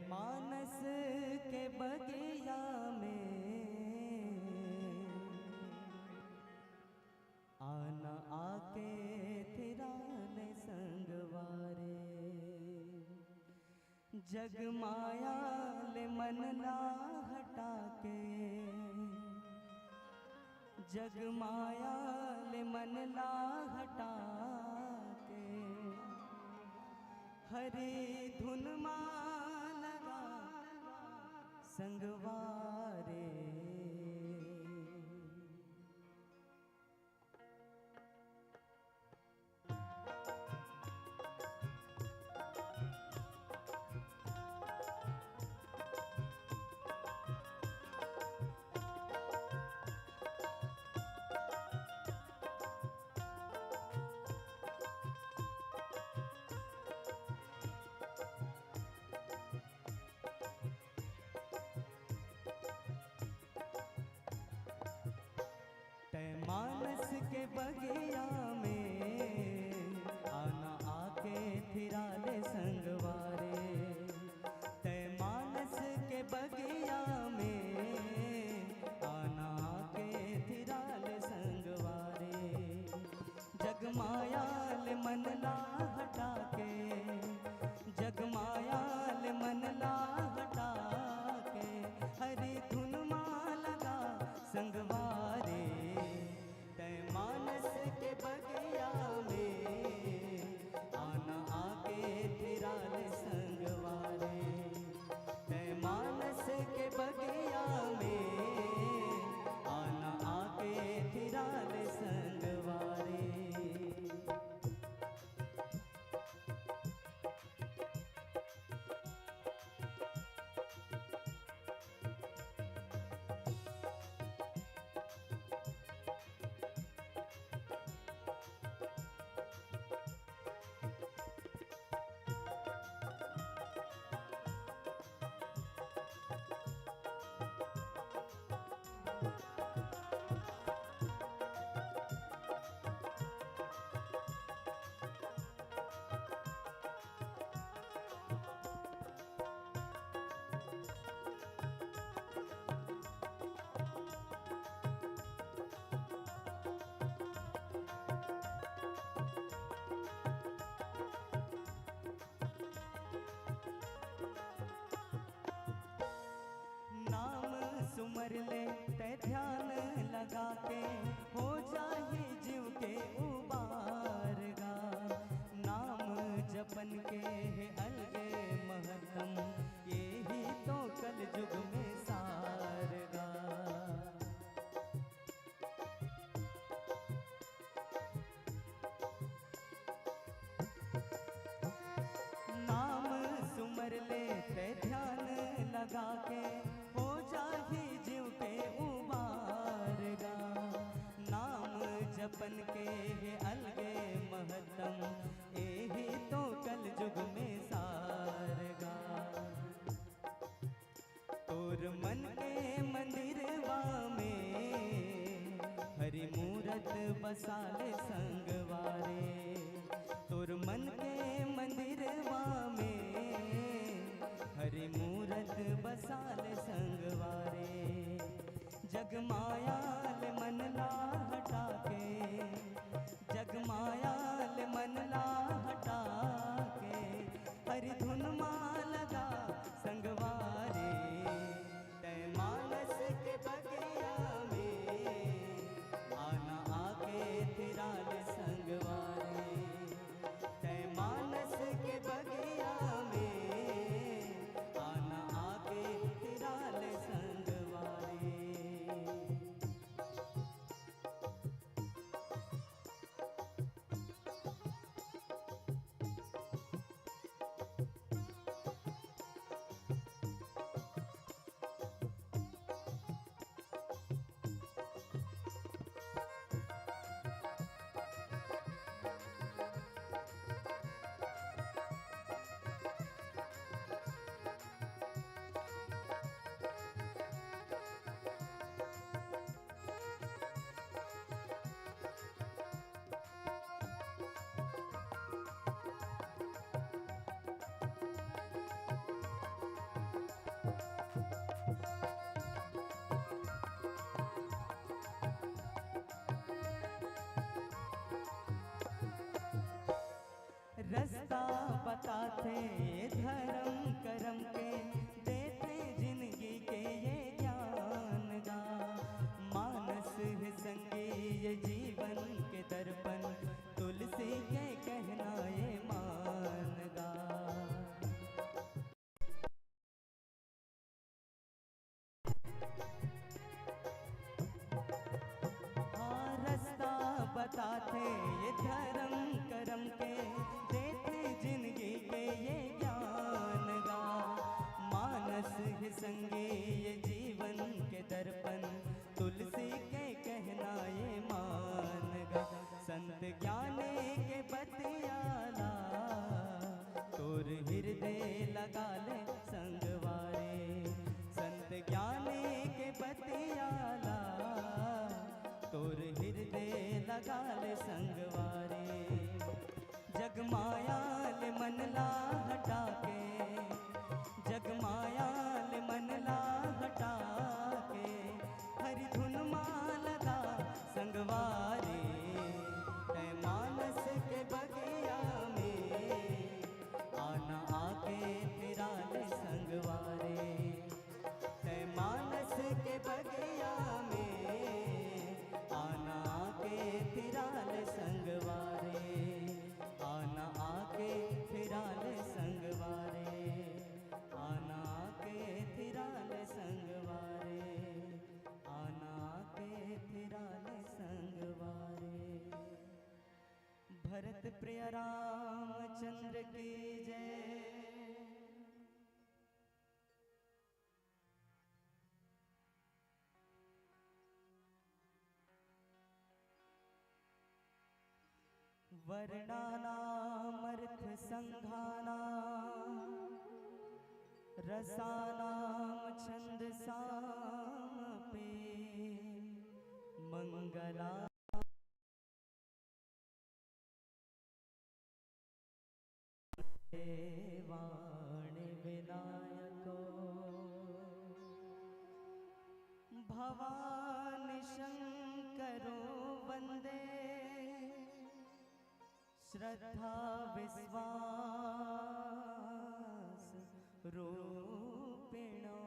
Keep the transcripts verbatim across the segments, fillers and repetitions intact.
मानस के बगिया में आना आके थिरा ले संगवारी। जग माया ले मन ला हटा के, जग माया ले मन ला हटा के, हरी धुन मा लगा संगवारी। तै मानस के बगिया में आना आके थिरा ले संगवारी। तै मानस के बगिया में आना आके थिरा ले संगवारी। जग माया ले मन ला हटा के, जग माया ले मन ला हटा के, हरी धुन मा लगा संगवारी। तै मानस के बगिया में आना आके थिरा ले संगवारी। तै मानस के बगिया में आना आके थिरा ले संगवारी। नाम सुमर ले तै ध्यान लगा के, हो जाही जीव के उबार गा। नाम जपन के हे अलगे महत्तम, एही तो कलजुग में सार गा। नाम सुमर ले तै ध्यान लगा के, हो जाही जीव के उबार गा। नाम जपन के हे अलगे महत्तम, एही तो कलजुग में सार गा। तोर मन के मंदिरवा में हरी मूरत बसा ले संगवारी। तोर मन के मंदिरवा में हरी मूरत बसा ले संगवारी। जग माया ले मन ला हटा के, जग माया ले मन ला हटा के, हरी धुन मा लगा संगवारी। तै मानस के बगिया में आना आके थिरा ले संगवारी। तै मानस के बगिया में आना आके थिरा ले संगवारी। बताथे धर्म करम के, देथे जिनगी के ये ज्ञान गा। मानस हे संगी ये जीवन के दर्पण, तुलसी के कहना ये मान गा। हाँ, रस्ता बताथे ये धर्म करम के, देथे जिनगी के ये ज्ञान गा। मानस हे संगी ये जीवन के दर्पण, तुलसी के कहना ये मान गा। संत ज्ञानी के बतियाला, तोर हृदय लगा ले संगवारी। संत ज्ञानी के बतियाला, तोर हृदय लगा ले संगवारी। जग माया ले मन ला हटा के, जग माया ले मन ला हटा के, हरि धुन मा लगा संगवारी। तै मानस के बगिया में आना आके फिरा ले संगवारी। तै मानस के बगिया में आना आके फिरा ले संगवारी। आना आके फिरा ले संगवारी। आना आके फिरा ले संगवारी। आना आके फिरा ले संगवारी। भरत प्रिय रामचंद्र की जय। वर्णानामर्थसङ्घानां रसानां छन्दसामपि मङ्गला। वाणी विनायको भवानी शंकरो वन्दे श्रद्धा विश्वास रूपिणो।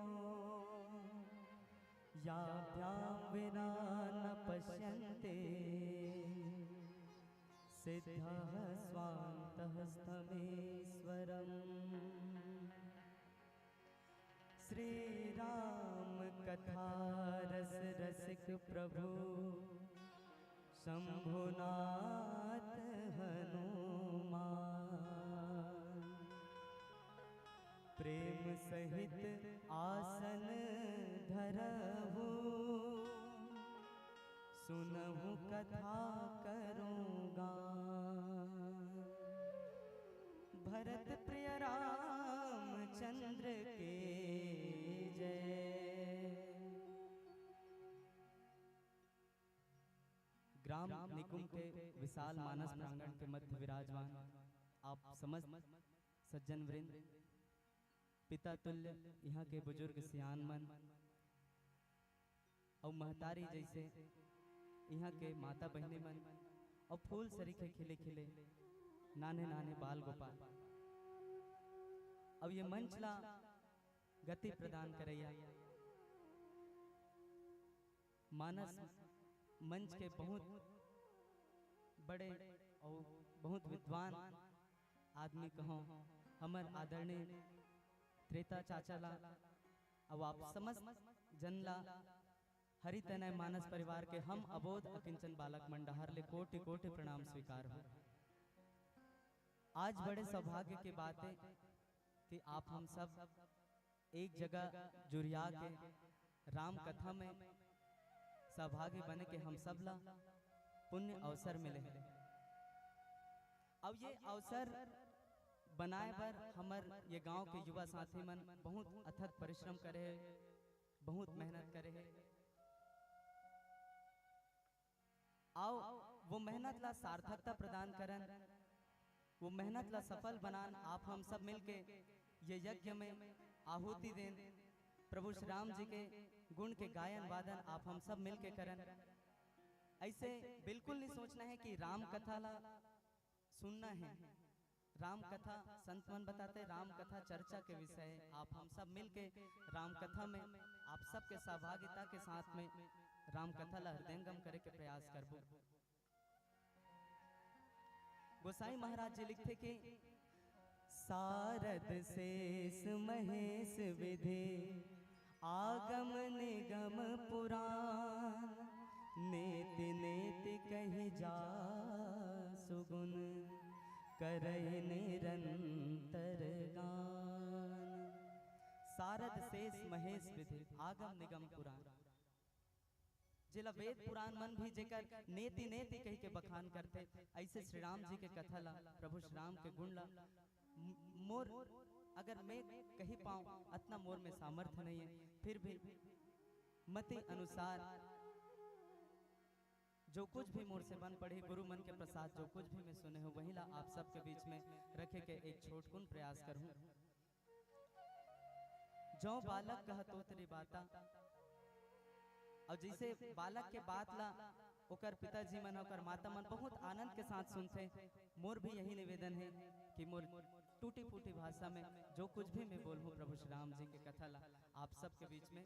याभ्यां विना न पश्यन्ते सिद्धः स्वान्तः स्थमीश्वरम्। श्रीराम कथा रस रसिक प्रभु शंभुनाथ हनुमान। प्रेम सहित आसन धरहु, सुनहु कथा करूँगा। भरत प्रिय रामचंद्र के जय। ग्राम निकुम के विशाल मानस प्रांगण के मध्य विराजमान आप समस्त सज्जन वृंद, पिता तुल्य इहाँ के बुजुर्ग सियान मन अउ महतारी जइसे इहाँ के माता बहिनी मन अउ फूल सरीखे खिले खिले नान्हे नान्हे बाल गोपाल, अउ ये मंच ला गति प्रदान करइया मानस मंच के बहुत बड़े अउ बहुत विद्वान आदमी कहूँ, हमर आदरणीय त्रेता चाचा ला, अउ आप समस्त जन ला, हरि तनय मानस परिवार के हम अबोध अकिंचन बालक मन डहार ले कोटि कोटि प्रणाम स्वीकार हो। आज बड़े सौभाग्य के बात हे कि आप हम सब एक जगह जुरिया के राम कथा में सहभागी बने के हम सब ला पुण्य अवसर मिले हे। अब ये अवसर बनाए बर हमर ये गांव के युवा साथी मन बहुत अथक परिश्रम करे हे, बहुत मेहनत करे हे। आओ, वो मेहनत ला सार्थकता प्रदान करन, वो मेहनत ला सफल बनान। आप हम सब मिलके ये यज्ञ में आहुति देन, प्रभु श्री राम जी के गुण के गायन वादन आप हम सब मिलके करन। ऐसे बिल्कुल नहीं सोचना है कि राम कथा ला सुनना है, राम कथा, संत मन बताथे, राम कथा चर्चा के विषय हे। आप हम सब मिलके राम कथा में आप सबके सहभागिता के साथ में राम कथा ला हृदयंगम करे के प्रयास करबो। गोसाई महाराज जी लिखथे कि सारद शेष महेश विधि, आगम निगम पुराण, नेति नेति कहि जा सुगुन, करइ निरंतर गान। सारद शेष महेश विधि, आगम निगम पुराण, जेला वेद पुराण मन भी जेकर नेति नेति कहि के बखान करथे, अइसे श्री राम जी के कथा ला, प्रभु श्री राम के गुण ला म-, मोर अगर मैं कहि पाऊं, अतना मोर में सामर्थ्य नहीं है, फिर भी मति अनुसार जो कुछ भी मोर से बन पड़ही, गुरु मन के प्रसाद जो कुछ भी मैं सुने हो, वही ला आप सबके बीच में रखे के एक छोटकुन प्रयास करहूं। जौ बालक कहत होत रे बाता, अउ जइसे बालक के बात ला ओकर पिताजी मन, ओकर माता मन बहुत आनंद के साथ सुनथे, मोर भी यही निवेदन हे कि मोर टूटी फूटी भाषा में जो कुछ भी मैं बोलहूं प्रभु श्री राम जी के कथा ला आप सबके बीच में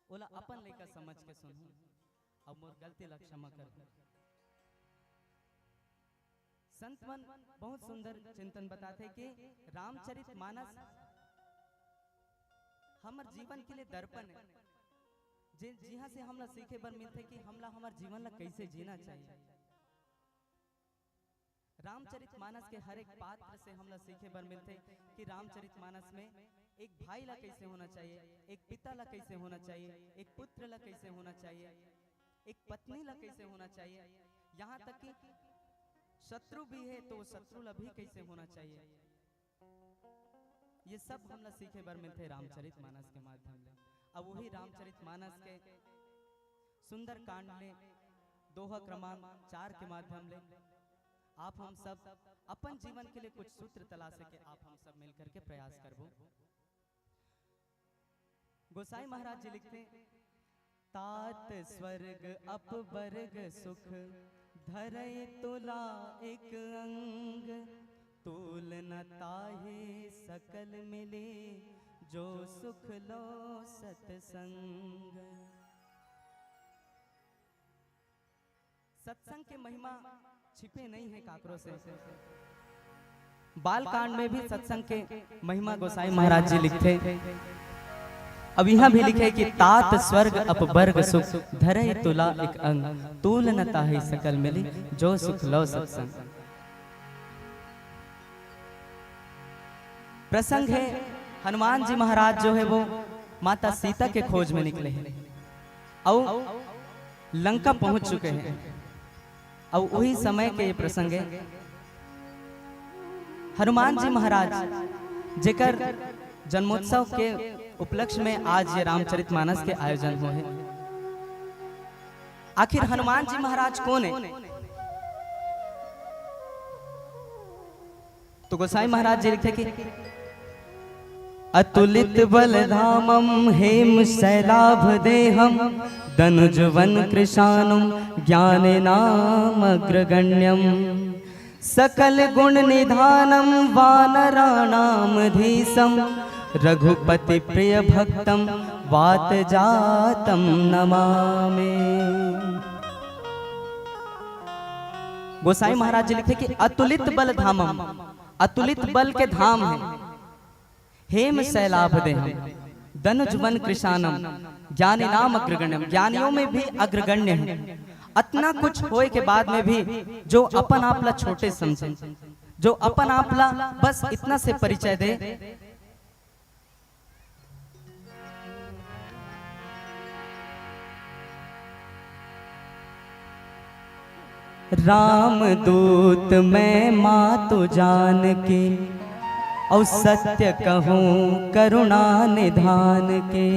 ओला अपन लइका समझ के सुनहूं, अउ मोर गलती ला क्षमा करहूं। संत मन बहुत सुंदर चिंतन बताथे कि रामचरित मानस हमर जीवन के लिए दर्पण हे, जे जिहां से हमला सीखे बर मिलथे कि हमला हमर जीवन ला कइसे जीना चाहिए। रामचरित मानस के हर एक पात्र से हमला सीखे बर मिलथे कि रामचरित मानस में एक भाई ला कइसे होना चाहिए, एक पिता ला कइसे होना चाहिए, एक पुत्र ला कइसे होना चाहिए, एक पत्नी ला कइसे होना चाहिए, यहां तक कि शत्रु भी हे तो वो शत्रु ला भी कइसे होना चाहिए। ये सब हमला सीखे बर मिलथे रामचरित मानस के माध्यम ले। अब वही रामचरित मानस के सुंदर कांड ले दोहा क्रमांक चार के माध्यम ले आप हम सब अपन जीवन के लिए कुछ सूत्र तलाशे के आप हम सब मिलकर के प्रयास करबो। गोसाई महाराज जी लिखथे, तात स्वर्ग अपवर्ग सुख, धरई तुला एक अंग, तूल न ताहि सकल मिली, जो सुख लो सतसंग। सत्संग के महिमा छिपे नहीं है काकरो से। बाल कांड में भी सत्संग के महिमा गोसाई महाराज जी लिखथे। अब यहां भी लिखे कि तात स्वर्ग अपवर्ग सुख, धरई तुला एक अंग, तूल न ताहि सकल मिली, जो सुख लो सत्संग। प्रसंग है, हनुमान जी महाराज जो है वो माता सीता के खोज में निकले हैं, अउ लंका पहुंच चुके हैं। अउ वही समय के ये प्रसंग है, हनुमान जी महाराज जेकर जन्मोत्सव के उपलक्ष्य में आज ये रामचरितमानस के आयोजन हुए हैं। आखिर हनुमान जी महाराज कौन है? तो गोसाई महाराज जी लिखथे कि अतुलित बल धामम हेम शैलाभ देहम दनुज वन कृशानुम ज्ञान नाम अग्रगण्यम सकल गुण निधानम वानराणाम धीशम रघुपति प्रिय भक्तम वात जातम नमामि। गोसाई महाराज जी लिखथे कि अतुलित बल धामम, अतुलित बल के धाम है। हेम शैलाभ देहम, दनुज वन कृशानम, ज्ञानी नाम अग्रगण्यम, ज्ञानियों में भी अग्रगण्य है। अतना कुछ होए के बाद में भी जो अपन आप ला छोटे समझे, जो अपन आप ला बस इतना से परिचय दे, राम दूत मैं मातु जान के, और सत्य कहूँ करुणा निधान के।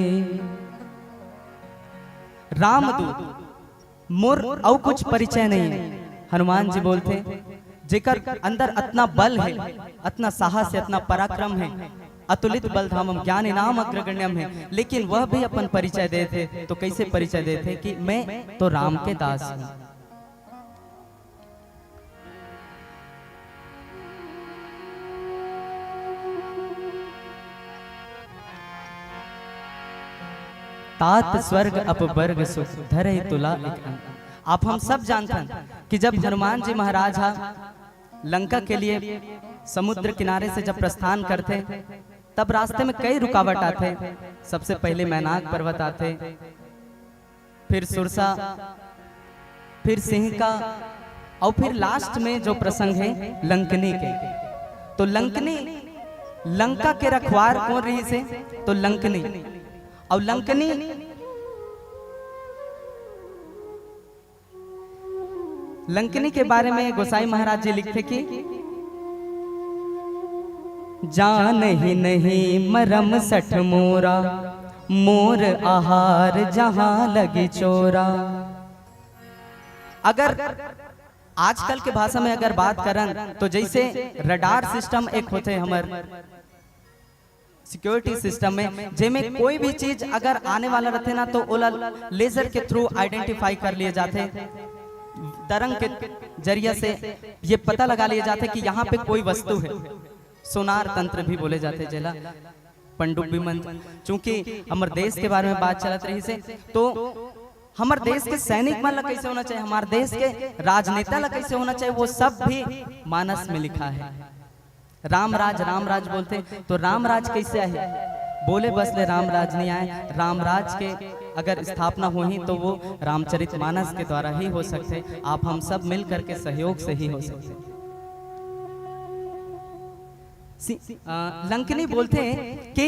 रामदूत मोर अउ कुछ परिचय नहीं है। हनुमान जी बोलथे, जेकर अंदर अतना बल है, अतना साहस है, अतना पराक्रम है, अतुलित बल धामम ज्ञान नाम अग्रगण्यम है, लेकिन वह भी अपन परिचय देथे, तो कैसे परिचय देथे कि मैं तो राम के दास हूँ। तात स्वर्ग अपवर्ग सुख, धरे तुला एक अंग। आप हम सब जानथन कि जब हनुमान जी महाराज हा लंका के लिए समुद्र किनारे से जब प्रस्थान करथे, तब रास्ते में कई रुकावट आथे। सबसे पहले मैनाक पर्वत आथे, फिर सुरसा, फिर सिंह का, और फिर लास्ट में जो प्रसंग है लंकनी के। तो लंकनी, लंका के रखवार कौन रहिस हे? तो लंकनी। और लंकनी, लंकनी के बारे में गोसाई महाराज जी लिखथे कि जान ही नहीं मरम सठ मोरा, मोर आहार जहां लगी चोरा। अगर आजकल के भाषा में अगर बात करन तो जैसे रडार सिस्टम एक होथे हमर सिक्योरिटी सिस्टम में, जेमे कोई भी चीज अगर आने वाला रहथे ना तो ओला लेजर के थ्रू आइडेंटिफाई कर लिए जाथे, तरंग के जरिया से ये पता लगा लिए जाथे कि यहाँ पे कोई वस्तु है। सोनार तंत्र भी बोले जाथे जेला, पनडुब्बी मंत्र। चूंकि हमर देश के बारे में बात चलत रहिस हे, तो हमर देश के सैनिक मन ला कैसे होना चाहिए, हमार देश के राजनेता ला कैसे होना चाहिए, वो सब भी मानस में लिखा है। राम राज, राम राज बोलथे, तो राम राज कैसे आए? बोले बस ले राम राज नहीं आए। राम राज के अगर स्थापना होही तो वो रामचरित मानस के द्वारा ही हो सकथे। आप हम सब मिल करके सहयोग से ही हो सकथे। सि-, अ, लंकनी बोलथे कि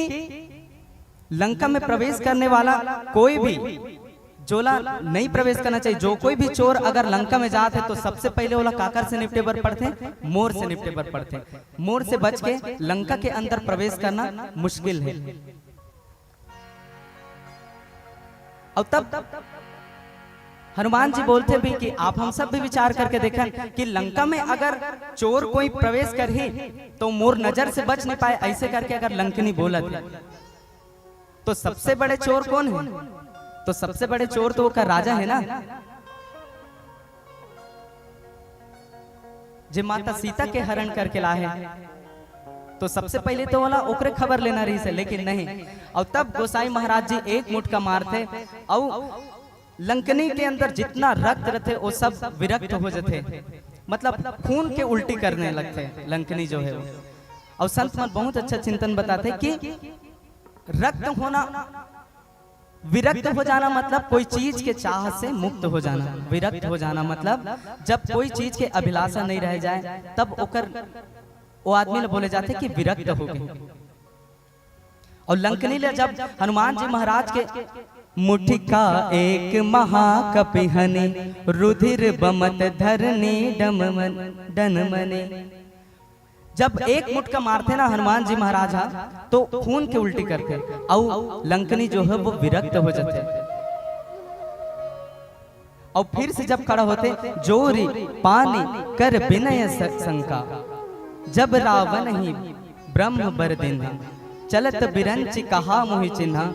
लंका में प्रवेश करने वाला कोई भी, जोला नहीं प्रवेश करना चाहिए। जो कोई भी चोर अगर लंका में जात है तो सबसे पहले ओला काकर से निपटे बर पड़थे? मोर से निपटे बर पड़थे। मोर से बच के लंका के अंदर प्रवेश करना मुश्किल है। और तब हनुमान जी बोलथे भी कि आप हम सब भी विचार करके देखन कि लंका में अगर चोर कोई प्रवेश करही तो मोर नजर से बच नहीं पाए, ऐसे करके अगर लंकनी बोलत है तो सबसे बड़े चोर कौन है? तो सबसे बड़े चोर तो ओकर राजा है ना, जे माता सीता के हरण करके लाहे। तो सबसे पहले तो ओला ओकरे खबर लेना रहिस हे, लेकिन नहीं। और तब गोसाई महाराज जी एक मुटका मारथे और लंकनी के अंदर जितना रक्त रहथे वो सब विरक्त हो जथे, मतलब खून के उल्टी करने लगथे लंकनी जो है वो। और संत मन बहुत अच्छा चिंतन बताथे कि रक्त होना, विरक्त हो जाना मतलब कोई चीज के चाह से मुक्त हो जाना। विरक्त हो जाना मतलब जब कोई चीज के अभिलाषा नहीं रह जाए तब ओकर, वो आदमी ला बोले जाथे कि विरक्त हो गए। और लंकनी ले जब हनुमान जी महाराज के मुठिका एक महाकपि हनि, रुधिर बमत धरनी डममन-, डनमने। जब एक मुटका मारथे ना हनुमान जी महाराज हा, तो खून के उल्टी करथे, अउ लंकनी जो है वो विरक्त हो जाथे। और फिर से जब खड़ा होथे, जोरि पानि कर बिनय स-, संका, जब रावनहिं ब्रह्म बर दीन्हा, चलत बिरंचि कहा मोहि चिन्हा,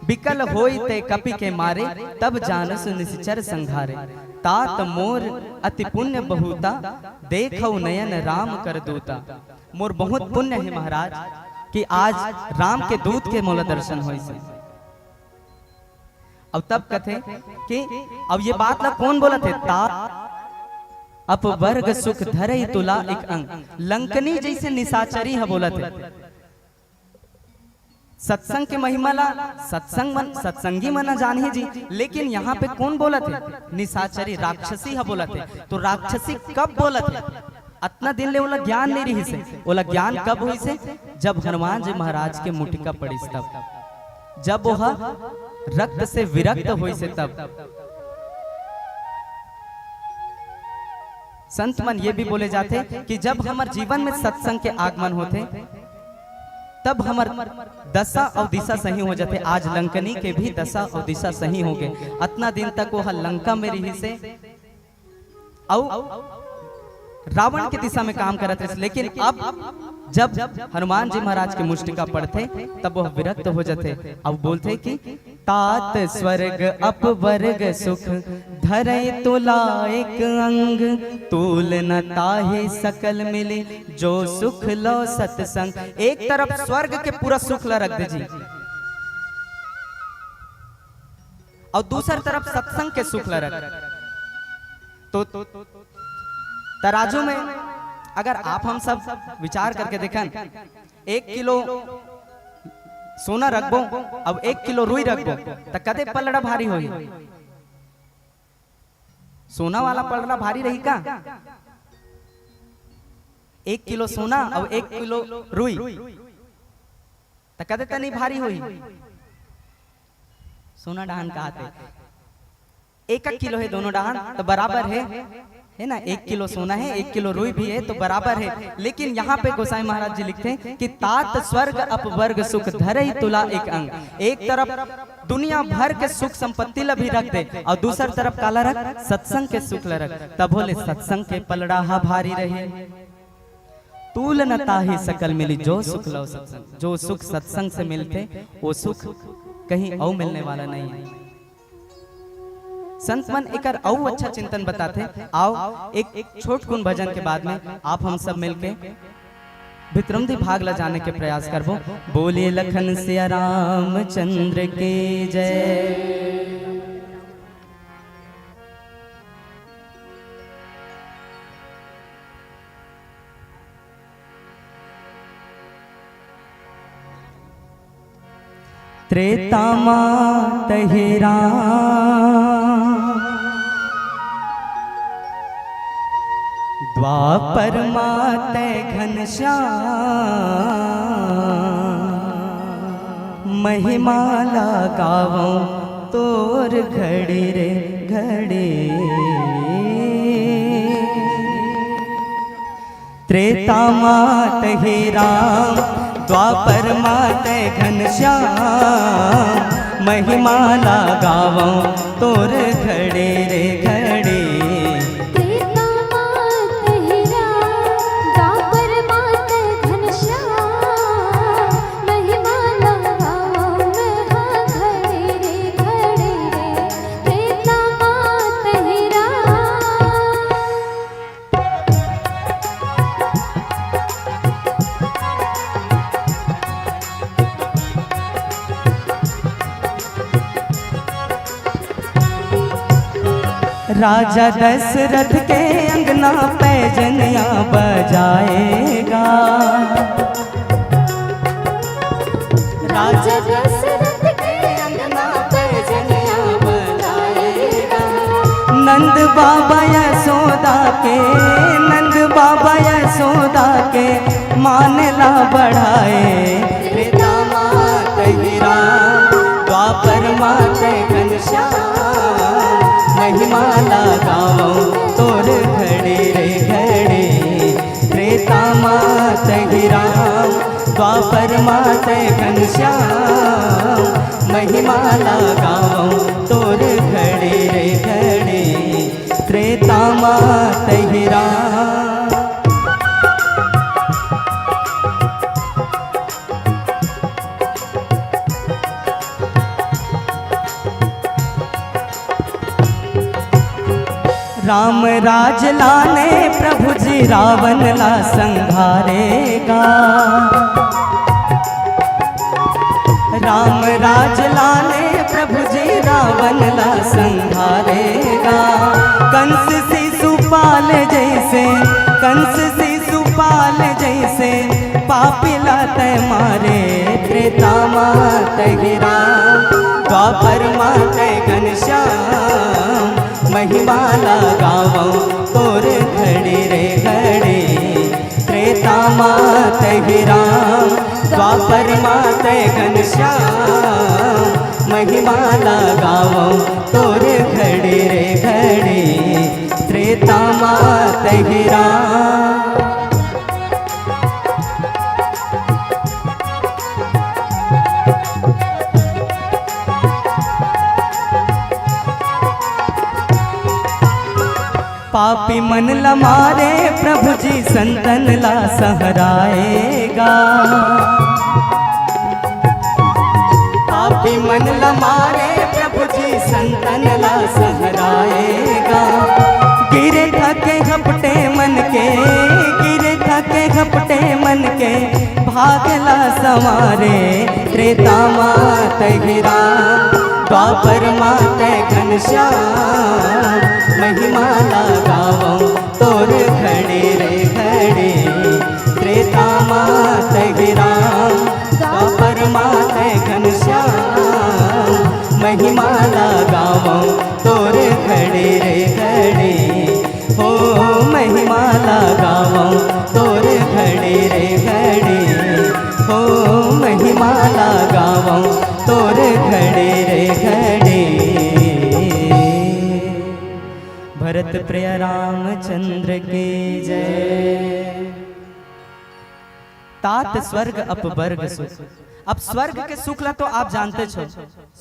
बिकल होई ते कपि के मारे, तब जानसु निसिचर संघारे। तात मोर अति पुण्य बहुता, देखउ नयन राम कर दूता। मोर बहुत पुण्य है महाराज कि आज राम के दूत के मोला दर्शन होइस हे। अब तब कथे कि अब ये बात ला कौन बोलत हे? ता अपवर्ग सुख धरई तुला एक अंग। लंकनी जैसे निशाचरी ह बोलत हे। सत्संग के महिमा ला सत्संग मन, सत्संगी मन जानही जी, लेकिन यहाँ पे कौन बोलत हे? निशाचरी राक्षसी ह बोलत हे। तो राक्षसी कब बोलत हे? अतना दिन ले ओला ज्ञान नहीं रहिस हे। ओला ज्ञान कब होइस हे? जब हनुमान जी महाराज के मुटिका पड़िस तब, जब वह रक्त से विरक्त होइस हे तब। संत मन ये भी बोले जाथे कि जब हमर जीवन में सत्संग के आगमन होथे, तब हमर दशा और दिशा सही हो जाथे। आज लंकनी के भी दशा और दिशा सही हो गए। अतना दिन तक वो ह लंका में रहिस हे, अउ रावण के दिशा में काम करत रहिस, लेकिन अब जब हनुमान जी महाराज के मुष्टिका पड़थे, तब वह विरक्त हो जाथे। अब बोलथे कि तात स्वर्ग अपवर्ग सुख, धरई तुला एक अंग, तूल न ताहि सकल मिली, जो सुख लो सत्संग। एक तरफ स्वर्ग के पूरा सुख ला रख दे जी, अउ दूसर तरफ सत्संग के सुख ल रख। तो तराजू में अगर आप हम सब विचार करके देखन, एक किलो सोना रखबो अउ एक किलो रुई रखबो, त कते पलड़ा भारी होही? सोना वाला पलड़ा भारी रही का? एक किलो सोना अउ एक किलो रुई, त कते तनी भारी होही? सोना डहान कहाथे एक एक किलो हे, दोनों डहान तो बराबर हे, हे ना? एक किलो सोना हे, एक किलो रुई भी हे, तो बराबर हे। लेकिन यहाँ पे गोसाई महाराज जी लिखथे कि तात स्वर्ग अपवर्ग सुख धरई तुला एक अंग। एक तरफ दुनिया भर के सुख संपत्ति ला भी रख दे अउ दूसर तरफ काला रख, सत्संग के सुख ला रख। तभो ले सत्संग के पलड़ा हा भारी रही। तूल न ताही सकल मिली जो सुख लव सत्संग। जो सुख सत्संग से मिलथे, वो सुख कहीं अउ मिलने वाला नहीं है। संत मन एकर अउ अच्छा चिंतन बताथे। आओ, एक, एक छोटकुन भजन के बाद में आप हम सब मिलके भितरमदी भाग ला जाने के प्रयास करबो। बोलिए लखन सिया रामचंद्र की जय। त्रेता मा तही राम, द्वापर मा तै घनश्याम, महिमा ला गावों तोर घड़ी रे घड़ी। त्रेता मा तही राम, द्वापर मा तै घनश्याम, महिमा ला गावों तोर घड़ी रे घड़ी। त्रेता मा तही राम, द्वापर मा तै घनश्याम, महिमा ला गावों मैं हा घड़ी रे घड़ी रे। त्रेता मा तही राम। राजा दशरथ के अंगना पैजनिया बजाएगा। राजा दशरथ के अंगना पैजनिया बजाएगा। नंद बाबा यशोदा के, नंद बाबा यशोदा के मान ला बढ़ाए। त्रेता मा तही राम, द्वापर मा तै घनश्याम, महिमा ला गावों तोर घड़ी रे घड़ी। त्रेता मा तही राम, द्वापर मा तै घनश्याम, महिमा ला गावों तोर घड़ी रे घड़ी। त्रेता मा तही राम। राम राज लाने प्रभु जी रावण ला संघारेगा। राम राज लाने प्रभु जी रावण ला संघारेगा। कंस शिशुपाल जैसे, कंस शिशुपाल जैसे पापी ला तै मारे। त्रेता मा तही राम, द्वापर मा तै घनश्याम, महिमा ला गावों तोर घड़ी रे घड़ी। त्रेता मा तही राम, द्वापर मा तै घनश्याम, महिमा ला गावों तोर घड़ी रे घड़ी। त्रेता मा तही राम। पापी मन ला मारे प्रभु जी संतन ला सहराएगा। पापी मन ला मारे प्रभु जी संतन ला सहराएगा। गिरे थके हपटे मन के, गिरे थके हपटे मन के भाग ला संवारे। त्रेता मा तही राम, द्वापर मा तै घनश्याम, महिमा ला गावंव तोर घड़े रे घड़े। त्रेता मा तै राम, द्वापर मा तै घनश्याम, महिमा ला गावंव तोर घड़े रे घड़े। हो महिमा ला गावंव तोर घड़े रे घड़े, हो महिमा ला गावंव तोर घड़े रे घड़े। भरत प्रिय रामचंद्र की जय। तात स्वर्ग अपबर्ग सुख। अब स्वर्ग के सुख ला तो आप जानते छो,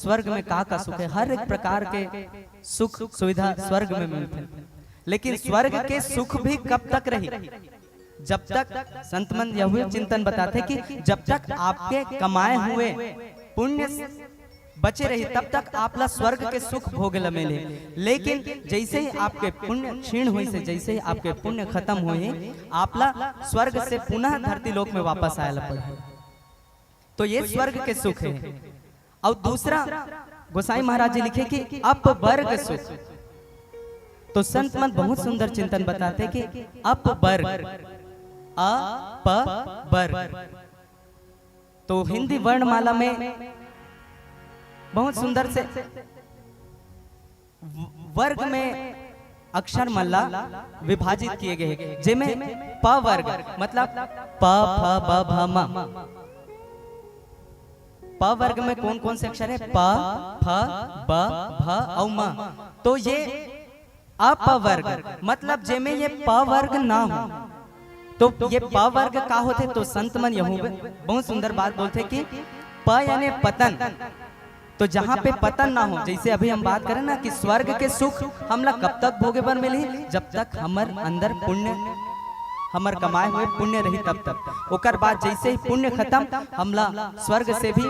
स्वर्ग में का का सुख है, हर एक प्रकार के सुख सुविधा स्वर्ग में मिलते हैं। लेकिन स्वर्ग के सुख भी कब तक रही? जब तक, संत मन यह चिंतन बताते कि जब तक आपके कमाए हुए पुण्य बचे रही, तब तक आपला स्वर्ग के सुख भोगे ल मिले। लेकिन जैसे ही आपके पुण्य क्षीण होइसे, जैसे ही आपके पुण्य खत्म होही, आपला स्वर्ग से पुनः धरती लोक में वापस आए ल पड़े। तो ये स्वर्ग के सुख है। और दूसरा, गोसाई महाराज जी लिखे कि अपवर्ग सुख। तो संत मन बहुत सुंदर चिंतन बताते कि अपवर्ग, अ प वर्ग। तो हिंदी वर्णमाला में बहुत सुंदर से वर्ग में अक्षर मन ला विभाजित किए गए हैं, जेमे प वर्ग मतलब प, फ, ब, भ, म। प वर्ग में कौन कौन से अक्षर है? प, फ, ब, भ और म। तो ये अपवर्ग मतलब जेमे ये प वर्ग ना हो, तो ये प वर्ग का होथे? तो संत मन यहू बहुत सुंदर बात बोलथे कि प यानी पतन। तो जहाँ पे पतन ना हो, जैसे अभी हम बात करें ना कि स्वर्ग के सुख हमला कब तक भोगे बर मिलही, जब तक हमर अंदर पुण्य, हमर कमाए हुए पुण्य रही तब तक। ओकर बाद जैसे ही पुण्य खत्म, हमला स्वर्ग से भी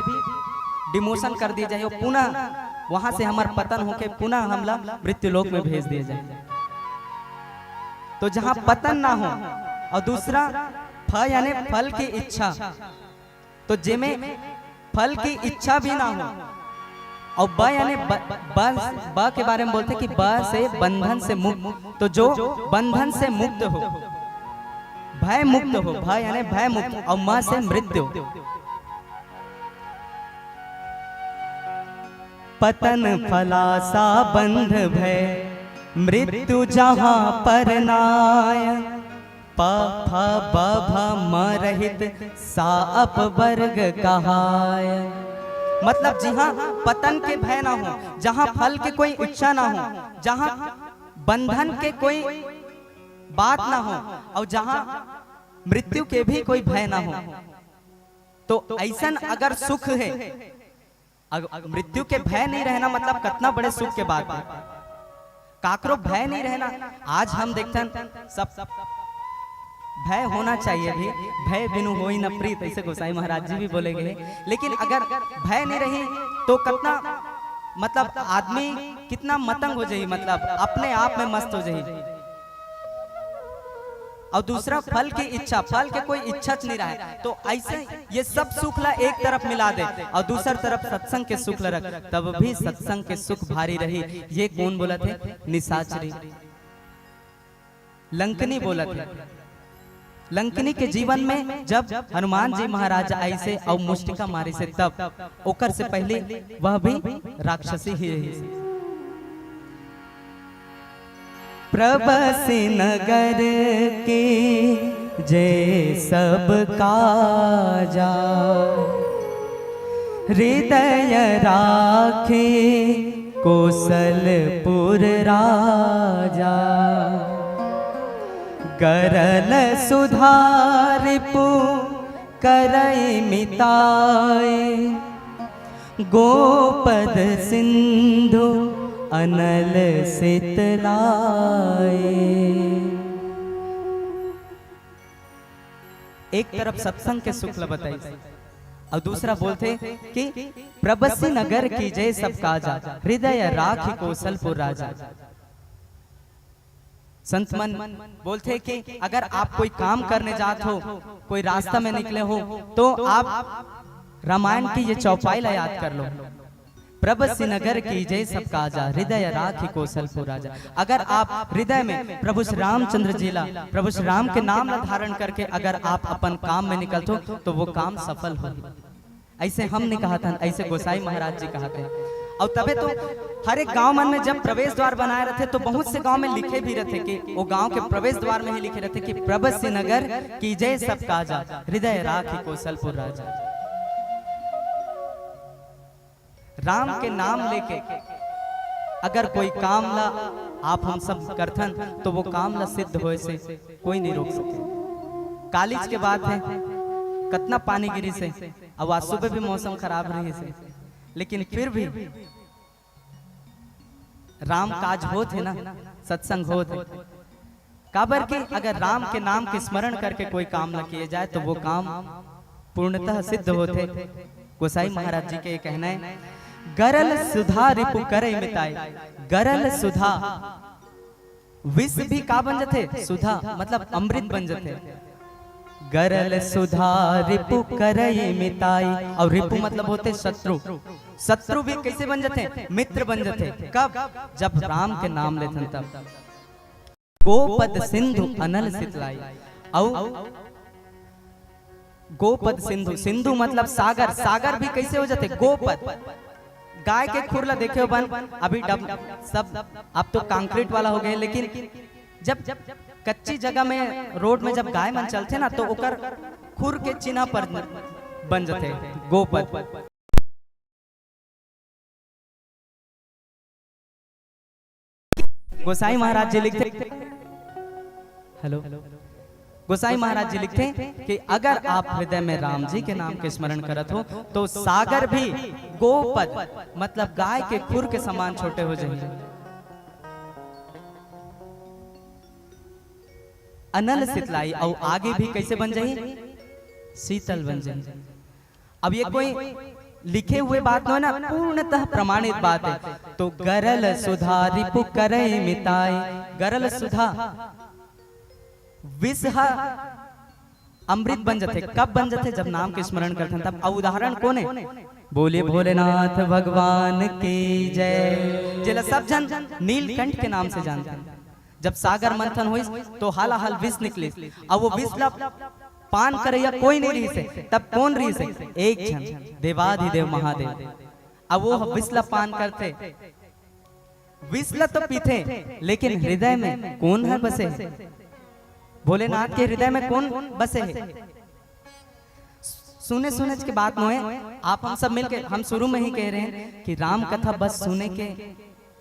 डिमोशन कर दिए जाए और पुनः वहां से हमर पतन होके पुनः हमला मृत्यु लोक में भेज दिए जाए। तो जहाँ पतन ना हो, और दूसरा फ यानी फल की इच्छा, तो जेमे फल की इच्छा भी ना हो, और ब यानी ब, ब, ब के बारे में बोलथे कि ब से बंधन से मुक्त, तो जो बंधन से मुक्त हो, भय मुक्त हो, भ यानी भय मुक्त, और म से मृत्यु। पतन फलासा बंध भय, मृत्यु जहाँ पर नाय। प फ ब भ म रहित सा अपवर्ग कहाय। मतलब जिहाँ पतन के भय ना हो, जहाँ फल के कोई इच्छा ना हो, जहाँ बंधन के कोई बात ना हो, और जहाँ मृत्यु के भी कोई भय ना हो, तो ऐसन अगर सुख है, अग-, मृत्यु के भय नहीं रहना मतलब कितना बड़े सुख के बात है। काकरो भय नहीं रहना। आज हम देखथन सब भय होना चाहिए भी, भय बिनु होई न प्रीत, ऐसे गोसाई महाराज जी भी बोले गए। लेकिन अगर भय नहीं रही तो कितना मतलब आदमी कितना मतंग हो जाई, मतलब अपने आप में मस्त हो जाई। और दूसरा फल की इच्छा, फल के कोई इच्छा च नहीं रहे, तो ऐसे ये सब सुख ला एक तरफ मिला दे और दूसर तरफ सत्संग के सुख ला रख, तब भी सत्संग के सुख भारी रही। ये कौन बोलथे? निशाचरी, लंकनी बोलथे। लंकनी के जीवन में जब हनुमान जी महाराज आइसे और मुष्टिका मारिसे, तब ओकर से पहले वह भी राक्षसी ही रही। प्रबसी नगर के जय सब काजा, हृदय राखे कोसलपुर राजा। गरल सुधारिपु करइ मिताय, गोपद सिंधु अनल सितलाय। एक तरफ सत्संग के सुख ल बताइस और दूसरा बोलथे कि प्रबसी नगर की जय सब काजा, हृदय राखी कोसलपुर राजा। संत मन बोलथे कि अगर आप कोई काम करने जात हो, कोई रास्ता में निकले हो, तो आप रामायण की ये चौपाई ला याद कर लो। प्रभ श्रीनगर कीजे सब काजा, हृदय राखि कौशलपुर राजा। अगर आप हृदय में प्रभु श्री रामचंद्र जी ला, प्रभु श्री राम के नाम ला धारण करके अगर आप अपन काम में निकलथो, तो वो काम सफल होही। ऐसे हम नहीं कहत हन, ऐसे गोसाई महाराज जी कहत हैं। और तबे तो हर एक गांव मन में जब प्रवेश द्वार बनाए रहते, तो बहुत से गांव में लिखे भी रहते कि वो गांव के प्रवेश द्वार में ही लिखे रहते कि प्रभ श्रीनगर कीजे सब काजा, हृदय राखि कौशलपुर राजा। राम के नाम लेके अगर कोई काम ला आप हम सब करथन, तो वो काम ला सिद्ध होए से कोई नहीं रोक सके। कालीच के बात है, कतना पानी गिरिस हे, अब आज सुबह भी मौसम खराब रहिस हे, लेकिन फिर भी राम काज होत हे ना, सत्संग होत हे। काबर कि अगर राम के नाम के स्मरण करके कोई काम न किए जाए, तो वो काम पूर्णतः सिद्ध होथे। गोसाई महाराज जी के कहना है, "गरल सुधा रिपु करइ मिताई।" गरल सुधा, विष भी का बन जथे? सुधा, मतलब अमृत बन जथे। "गरल सुधा रिपु करइ मिताई।" और रिपु मतलब होथे शत्रु। शत्रु भी कैसे बन जथे? मित्र बन जथे। कब? जब राम के नाम लेथन तब। "गोपद सिंधु अनल सितलाई।" अउ गोपद सिंधु, सिंधु मतलब सागर, सागर भी कैसे हो जाथे? गोपद। गाय के खुर ला देखे हो बन, अभी डब, सब अब तो कंक्रीट वाला हो गए, लेकिन जब कच्ची जगह में, रोड में जब गाय मन चलथे ना, तो ओकर खुर के चिन्ह पर बन जाथे गोपद। गोसाई महाराज जी लिखथे, हेलो, गोसाई महाराज जी लिखथे कि अगर आप हृदय में राम जी के नाम के स्मरण करत हो, तो सागर भी गोपद, मतलब गाय के खुर के समान छोटे हो जाही। अनल सितलाई, अउ आगे भी कैसे बन जाही? शीतल बन जाही। अब ये कोई लिखे हुए बात नो है ना, पूर्णतः प्रमाणित बात है। तो "गरल सुधा रिपु करइ मिताई।" गरल सुधा, विष ह अमृत बन जथे। कब बन जथे? जब नाम के स्मरण करथन तब। अउ उदाहरण कोन है? बोले भोलेनाथ भगवान की जय। जेला सब झन नीलकंठ के नाम से जानथन। जब सागर मंथन होइस, तो हलाहल विष निकलिस। अब वो विष ला पान करइया कोई नहीं रहिस हे। तब कोन रहिस हे? एक झन, देवाधिदेव महादेव। अब वो विष ला पान करथे, विष ला तो पीथे, लेकिन हृदय में कोन ह बसे हे? भोलेनाथ के हृदय में कोन बसे हे? सुने सुने के बात नोहे, आप हम सब मिलके, हम शुरू में ही कह रहे हैं कि राम कथा बस सुने के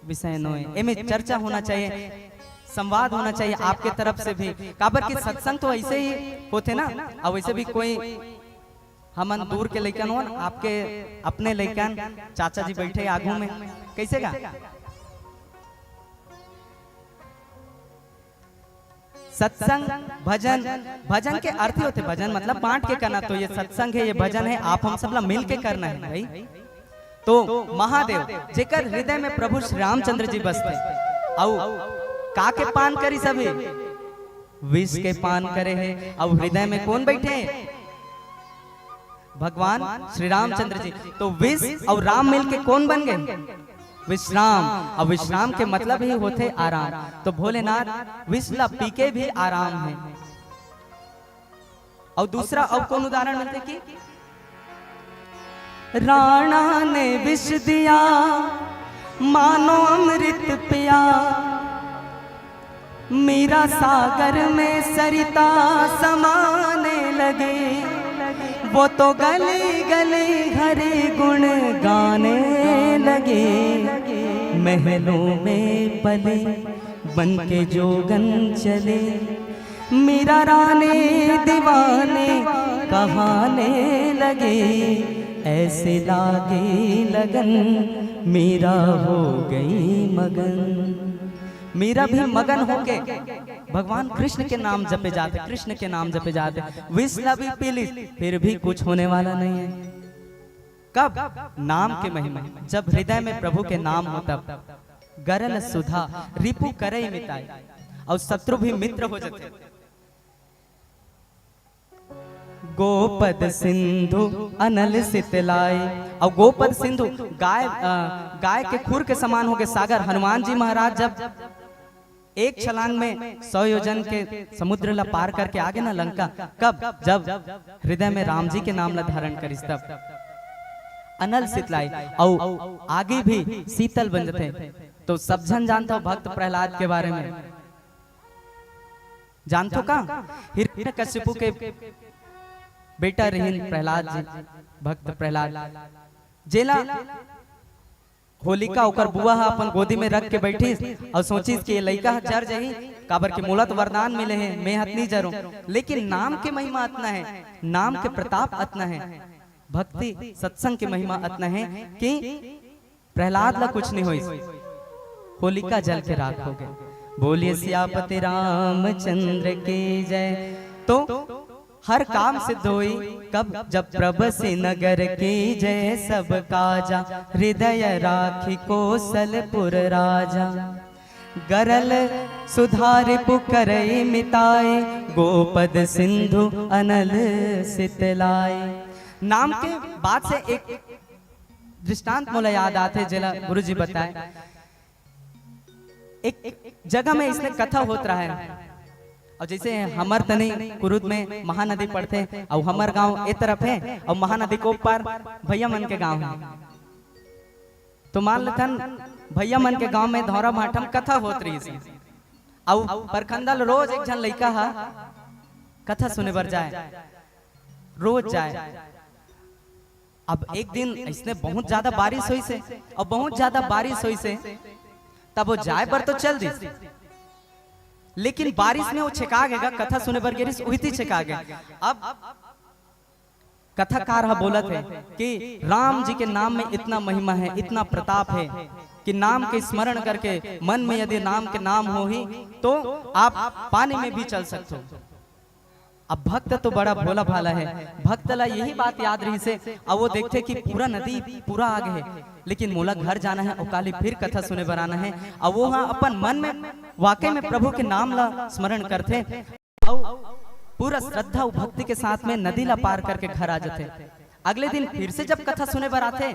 विषय नोहे, एमे चर्चा होना चाहिए, संवाद होना चाहिए आपके तरफ से भी। काबर कि सत्संग तो ऐसे ही होथे ना, अउ वैसे भी कोई, हमन दूर के लइकन होन, आपके अपने लइकन, चाचा जी बैठे आगू में, कैसे का? सत्संग, भजन, भजन के अर्थ ही होथे, भजन मतलब बांट के करना। तो ये सत्संग है, ये भजन है, आप हम सब ला मिल के करना है भाई। तो महादेव, जेकर हृदय में प्रभु श्री रामचंद्र जी बसथे, अउ का के पान करिस हे? विष के पान करे हे। अउ हृदय में कोन बैठे हे? भगवान श्री रामचंद्र जी। तो विष अउ राम मिलके कोन बन गए? विश्राम। अब विश्राम के मतलब ही होथे आराम। तो भोलेनाथ विष ला पी के भी आराम है। अउ दूसरा, अउ कोन उदाहरण मिलथे कि राणा ने विष दिया, मानो अमृत पिया। मीरा सागर में सरिता समाने लगे, वो तो गली गली हरे गुण गाने लगे। महलों में पले बन के जोगन चले, मीरा रानी दीवानी कहाने लगे। ऐसे लागे लगन, मीरा हो गई मगन। मीरा भी मगन होके भगवान कृष्ण के नाम जपे जाथे, कृष्ण के नाम जपे जाथे। विष ला भी पी ली, फिर भी कुछ होने वाला नहीं है। कब? नाम के महिमा, जब हृदय में प्रभु के नाम हो तब। गरल सुधा रिपु करइ मिताई, अउ शत्रु भी मित्र हो जाथे। गोपद सिंधु अनल सितलाई। और गोपद सिंधु गाय, अ, गाय के खुर के समान होके सागर। हनुमान जी महाराज जब एक छलांग में सौ योजन के समुद्र ला पार करके आगे ना लंका, कब? जब हृदय में राम जी के नाम ला धारण करिस तब। अनल सितलाई, और आगे भी शीतल बन जथे। तो सब झन जानथो भक्त प्रहलाद के बारे में। जानथो का? हिरण्यकशिपु के बेटा रहिन प्रहलाद जी, भक्त प्रहलाद, जेला होलिका ओकर बुआ ह अपन गोदी में रख के बैठिस और सोचिस कि ये लइका ह जर जही, काबर के मोला तो वरदान मिले हे, मैं हत नहीं जरूं। लेकिन नाम के महिमा अतना है, नाम के प्रताप अतना है, भक्ति सत्संग के महिमा अतना है कि प्रहलाद ला कुछ नहीं होइस, होलिका जल के राख हो गए। बोलिए सियापति रामचंद्र की जय। तो हर काम सिद्ध होई कब? जब प्रभु से नगर की जय सब काजा, हृदय राखी कोसलपुर राजा। गरल सुधारि पुकरइ मिताय, गोपद सिंधु अनल सितलाय। नाम के बात से एक दृष्टांत मोला याद आथे, जेला गुरुजी बताए। एक जगह में इसने कथा होत रहा है, और जैसे हमर तनी कुरुद में महानदी पड़थे, और हमर गांव ए तरफ है, और महानदी को पार भैया मन के गांव है। तो मान लेथन, भैया मन के गांव में धौरा भाठम कथा होत रहिस हे, अउ परखंदा ल रोज एक झन लइका ह कथा सुने बर जाए, रोज जाए। अब एक दिन इसने बहुत ज्यादा बारिश होइस हे, और बहुत ज्यादा बारिश होइस हे, तब वो जाए बर तो चल दिस, लेकिन बारिश में वो छेका गे गा, कथा सुने बर गे रिहिस, उहिती छेका गे। अब कथाकार ह बोलत हे कि राम जी के नाम में इतना महिमा है, इतना प्रताप है कि नाम के स्मरण करके मन में यदि राम के नाम होही तो आप पानी में भी चल सकते हो। अब भक्त तो बड़ा भोला भाला है, भक्त ला यही बात याद रहिस हे, अब वो देखथे कि पूरा नदी पूरा आगे है, लेकिन मोला घर जाना है, अउ काली फिर कथा सुने बर आना है। अब वो ह अपन मन में वाकई में प्रभु के नाम ला स्मरण करथे, अउ पूरा श्रद्धा अउ भक्ति के साथ में नदी ला पार करके घर आ जाथे। अगले दिन फिर से जब कथा सुने बर आथे,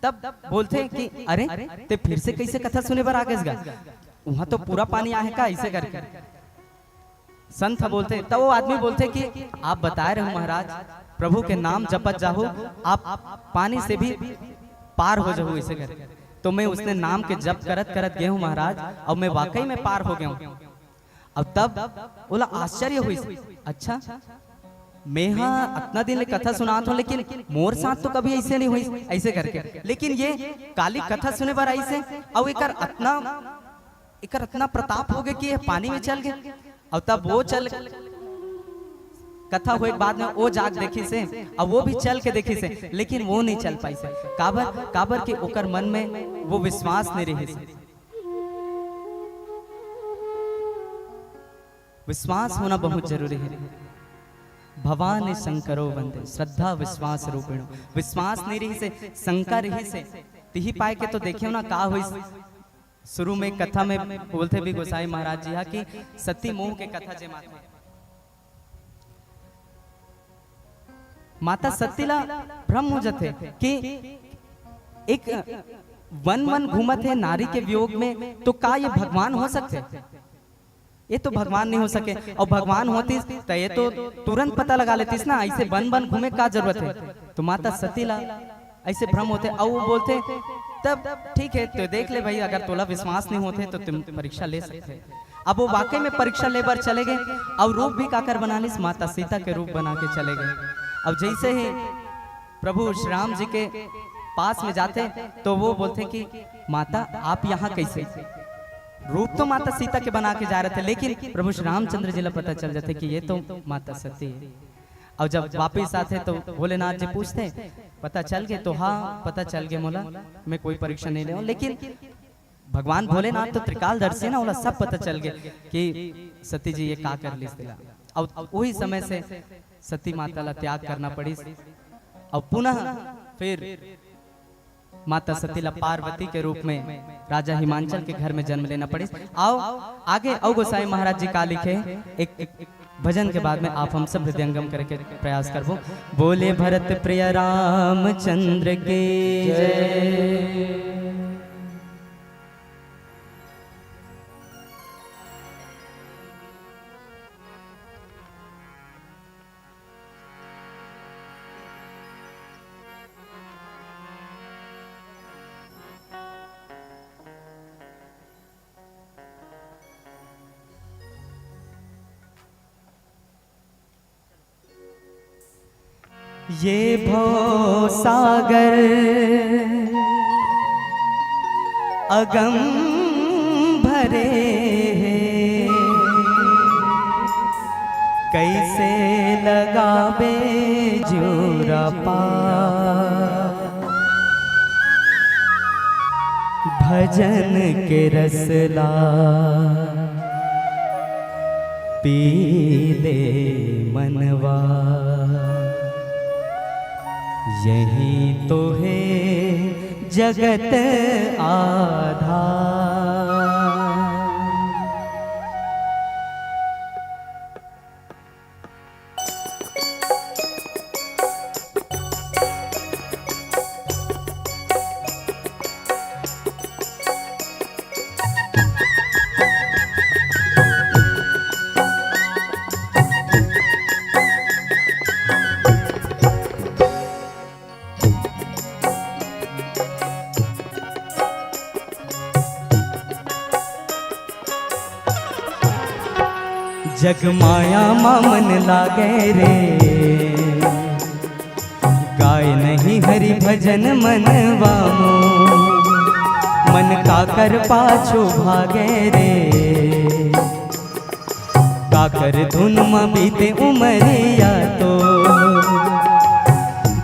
तब बोलथे कि अरे, ते फिर से कैसे कथा सुने बर आ गेस गा? वहां तो पूरा पानी आहे का? ऐसे करके संत ह बोलथे, तब वो आदमी बोलथे कि आप बताए रहे महाराज, प्रभु के नाम जपत जाहू, आप पानी से भी पार हो जाहू, ऐसे करके। तो मैं उसने नाम के जप करत करत गए हूँ महाराज, और मैं वाकई में पार हो गया हूँ। अब तब ओला आश्चर्य होइस, अच्छा, मेहा अतना दिन ले कथा सुनात हूँ, लेकिन मोर साथ तो कभी ऐसे नहीं होइस, ऐसे करके। लेकिन ये काली कथा सुने बर आइस हे, अउ एकर अतना, एकर अतना प्रताप हो गए कि ये पानी में चल गए। और तब वो चल, कथा होए के बाद में वो जाग देखिस हे, और वो भी चल के देखिस हे, लेकिन वो नहीं चल पाइस हे। काबर, काबर कि ओकर मन में वो विश्वास नहीं रहिस हे। विश्वास होना बहुत जरूरी है। भवान शंकरो वंदे, श्रद्धा विश्वास रूपिणो। विश्वास नहीं रहिस हे, शंका रहिस हे, तिही पाए के तो देखे ना का होइस। शुरू में कथा में बोलथे भी गोसाई महाराज जी हा कि सती मोह के कथा जे माथे, माता सती ला भ्रम हो जाथे कि एक वन वन घूमत है नारी के वियोग में, तो का ये भगवान हो सकथे? ये तो भगवान नहीं हो सके। और भगवान होतिस त ये तो तुरंत पता लगा लेतिस ना, ऐसे वन वन घूमे का जरूरत है? तो माता सती ला ऐसे भ्रम होथे, अउ वो बोलथे, तब ठीक है, तो देख ले भाई, अगर तोला विश्वास नहीं होथे तो तुम परीक्षा ले सकथे। अब वो वाकई में परीक्षा ले बर चले गए, और रूप भी काकर बना लिस, माता सीता के रूप बना के चले गए। अब जैसे ही प्रभु श्री राम जी के पास में जाथे, तो वो बोलथे कि माता, आप यहाँ कैसे? रूप तो माता सीता के बना के जा रहे थे, लेकिन प्रभु श्री रामचंद्र जी ला पता चल जाथे कि ये तो माता सती है। और जब वापिस आथे तो भोलेनाथ जी पूछथे, पता चल गए? तो हाँ, पता चल गए मोला, मैं कोई परीक्षा नहीं ले हूँ। लेकिन भगवान भोलेनाथ तो त्रिकालदर्शी है ना, ओला सब पता चल गए कि सती जी ये का कर लिस तेला। और वही समय से सती माता ला त्याग करना पड़िस, और पुनः फिर माता सती ला पार्वती के रूप में राजा हिमांचल के घर में जन्म लेना पड़िस। आओ आगे, अउ गोसाई महाराज जी का लिखे, एक, एक भजन के बाद में आप हम सब हृदयंगम करे के प्रयास करबो। बोले भरत प्रिय रामचंद्र की जय। ये भव सागर अगम भरे हे, कइसे लगाबे जोरा पार। भजन के रस ला पी ले मनवा, यही तो हे जगत आधार। जग माया मा मन लागे रे, गाय नहीं हरि भजन मनवा मो। मन काकर पाछू भागे रे, काकर धुन म बीते उमरिया तो।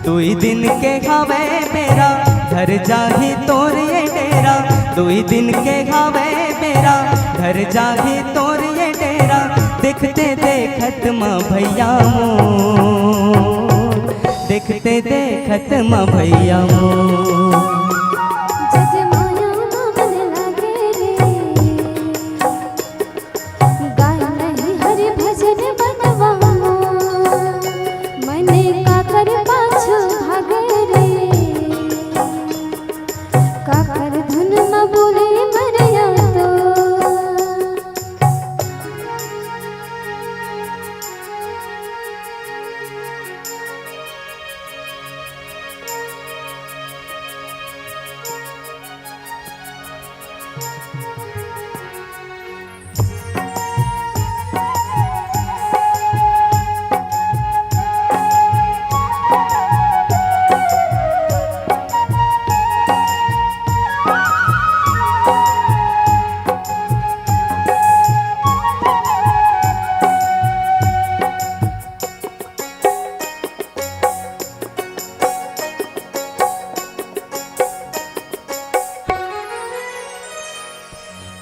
दुई दिन के हवे बेरा, घर जाही तोर ये डेरा। दुई दिन के हवे बेरा, घर जाही तोर ये डेरा। देखते देखत म भैया मो, देखते देखत म भैया मो। जग माया मा मन लागे रे, गाय नहीं हरि भजन मनवा मो। मन काकर पाछू भागे रे, काकर धुन म बोले मरिया तो।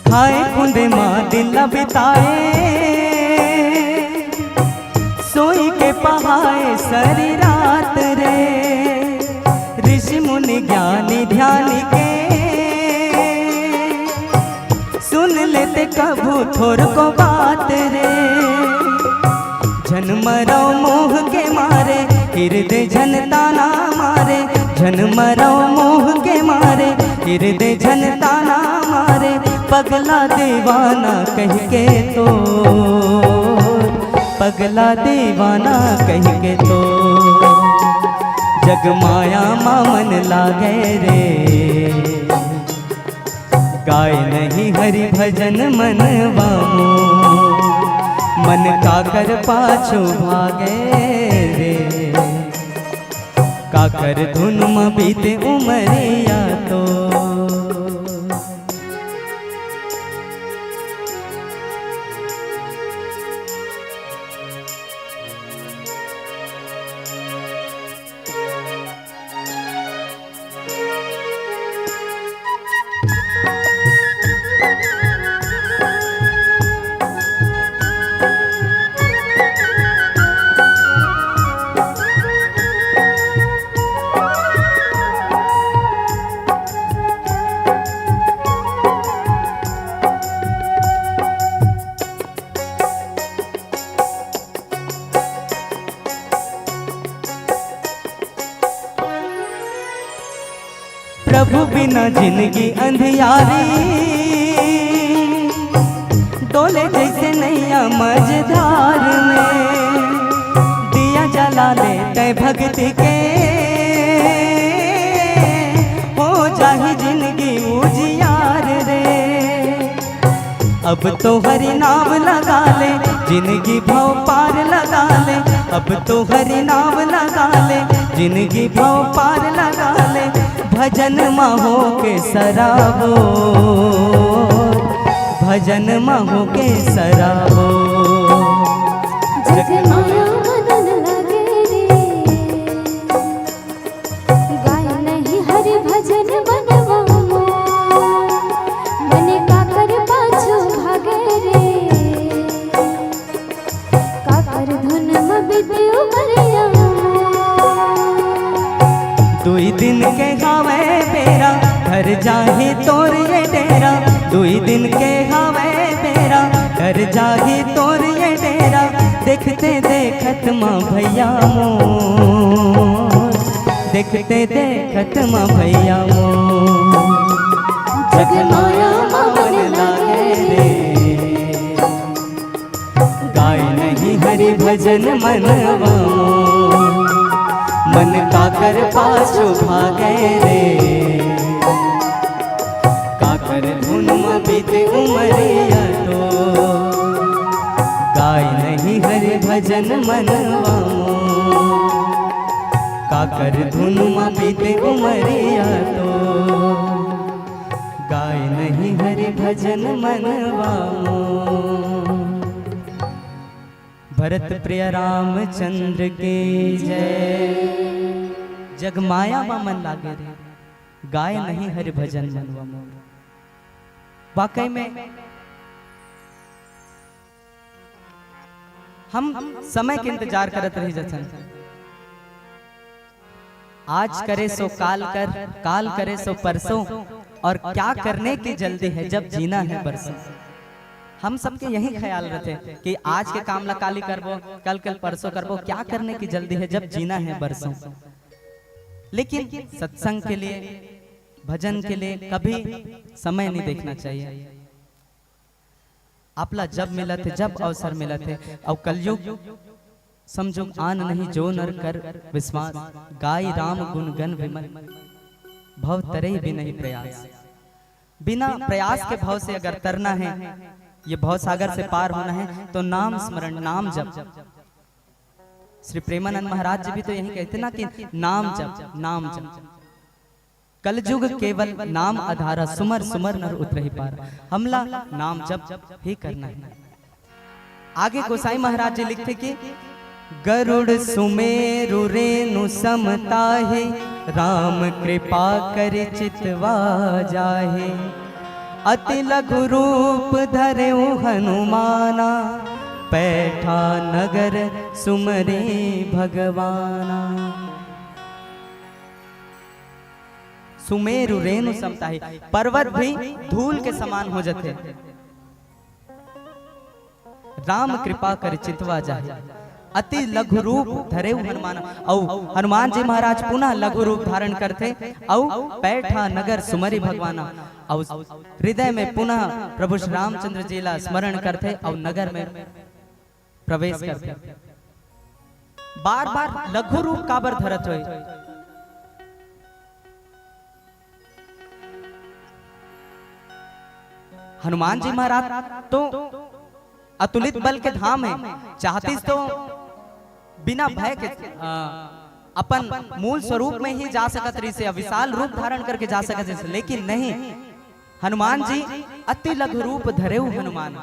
खाए खुंदे मा दिन ला बिताए, सोई के पहाए सारी रात रे। ऋषि मुनि ज्ञानी ध्यानी के सुन लेते कभू थोर को बात रे। झन मरव मोह के मारे, हृदय झन ताना मारे। झन मरव मोह के मारे, हृदय झन ताना मारे। पगला दीवाना कहि के तो, पगला दीवाना कहि के तो, जग माया मा मन लागे रे। गाय नहीं हरि भजन मनवा मो। मन काकर पाछू भागे रे, काकर धुन म बीते उमरिया तो। प्रभु बिना जिनगी अंधियारी, डोले जइसे नैया मझधार में। दिया जला ले तैं भक्ति के, हो जाही जिनगी उजियार रे। अब तो हरि नाम लगा ले, जिनगी भव पार लगा ले। अब तो हरि नाम लगा ले, जिनगी भव पार लगा ले। भजन मा होके सराबोर, भजन मा होके सराबोर। जग माया मनन लगे रे, गाय नहीं हरि भजन मनवा मोर। मन काकर पाछू भागे रे, काकर धुन म बीते उमरिया मोर। दुई दिन के हावय बेरा, घर जाही तोर ये डेरा। दुई दिन के हावय बेरा, घर जाही तोर ये डेरा। देखते देखत मा भैया मोर, देखते देखत मा भैया मोर। जग माया मा मन लागे रे, गाय नहीं हरि भजन मनवा मोर। मन काकर पाछू भागे रे, काकर धुन म बीते उमरिया तोर। गाय नहीं हरि भजन मनवा मोर, काकर धुन म बीते उमरिया तोर। गाय नहीं हरि भजन मनवा मोर। भरत प्रिय रामचंद्र की जय। जग माया मा मन लागे रे, गाय नहीं हरि भजन मनवा मोर। वाकई में हम समय के इंतजार करत रही जथन। आज करे सो काल कर, काल करे सो परसों, और क्या करने की जल्दी है जब जीना है बरसों। हम सबके यही ख्याल रहते कि आज के काम ला काली करबो, कल कल परसों करबो, क्या करने की जल्दी है जब जीना है बरसों। लेकिन सत्संग के लिए, भजन के लिए कभी समय नहीं देखना चाहिए। आपला जब मिलत हे, जब अवसर मिलत हे, अउ कलयुग समझो आन नहीं जो नर कर विश्वास, गाई राम गुण गण विमल, भव तरई बिनहि प्रयास। बिना प्रयास के भव से अगर तरना है, ये भव सागर से पार होना है, तो नाम स्मरण, नाम जप। श्री प्रेमानंद महाराज जी भी तो यही कहते ना कि नाम जप, नाम जप। कलजुग केवल नाम आधारा, सुमर सुमर नर उतरहि पार। हमला नाम जप ही करना है। आगे गोसाई महाराज जी लिखते कि गरुड़ सुमेरु रेणु समताहे, राम कृपा करि चितवा जाहे। अति लघु रूप धरेउ हनुमाना, पैठा नगर सुमरे भगवाना। सुमेरु रेणु समताहे, पर्वत भी धूल के समान हो जथे। राम कृपा करि चितवा जाहे, अति लघु रूप धरेउ हनुमान। अउ हनुमान जी महाराज पुनः लघु रूप धारण करथे, अउ पैठा नगर सुमरि भगवाना, अउ हृदय में पुनः प्रभु श्री रामचंद्र जी ला स्मरण करथे, अउ नगर में प्रवेश करथे। बार बार लघु रूप काबर धरत होय? हनुमान जी महाराज तो अतुलित बल के धाम है, चाहतिस तो बिना भय के, अ, अपन मूल स्वरूप में ही जा सकत रहिसे, विशाल रूप धारण करके जा सकत रहिसे, लेकिन नहीं, हनुमान जी अति लघु रूप धरेउ हनुमान।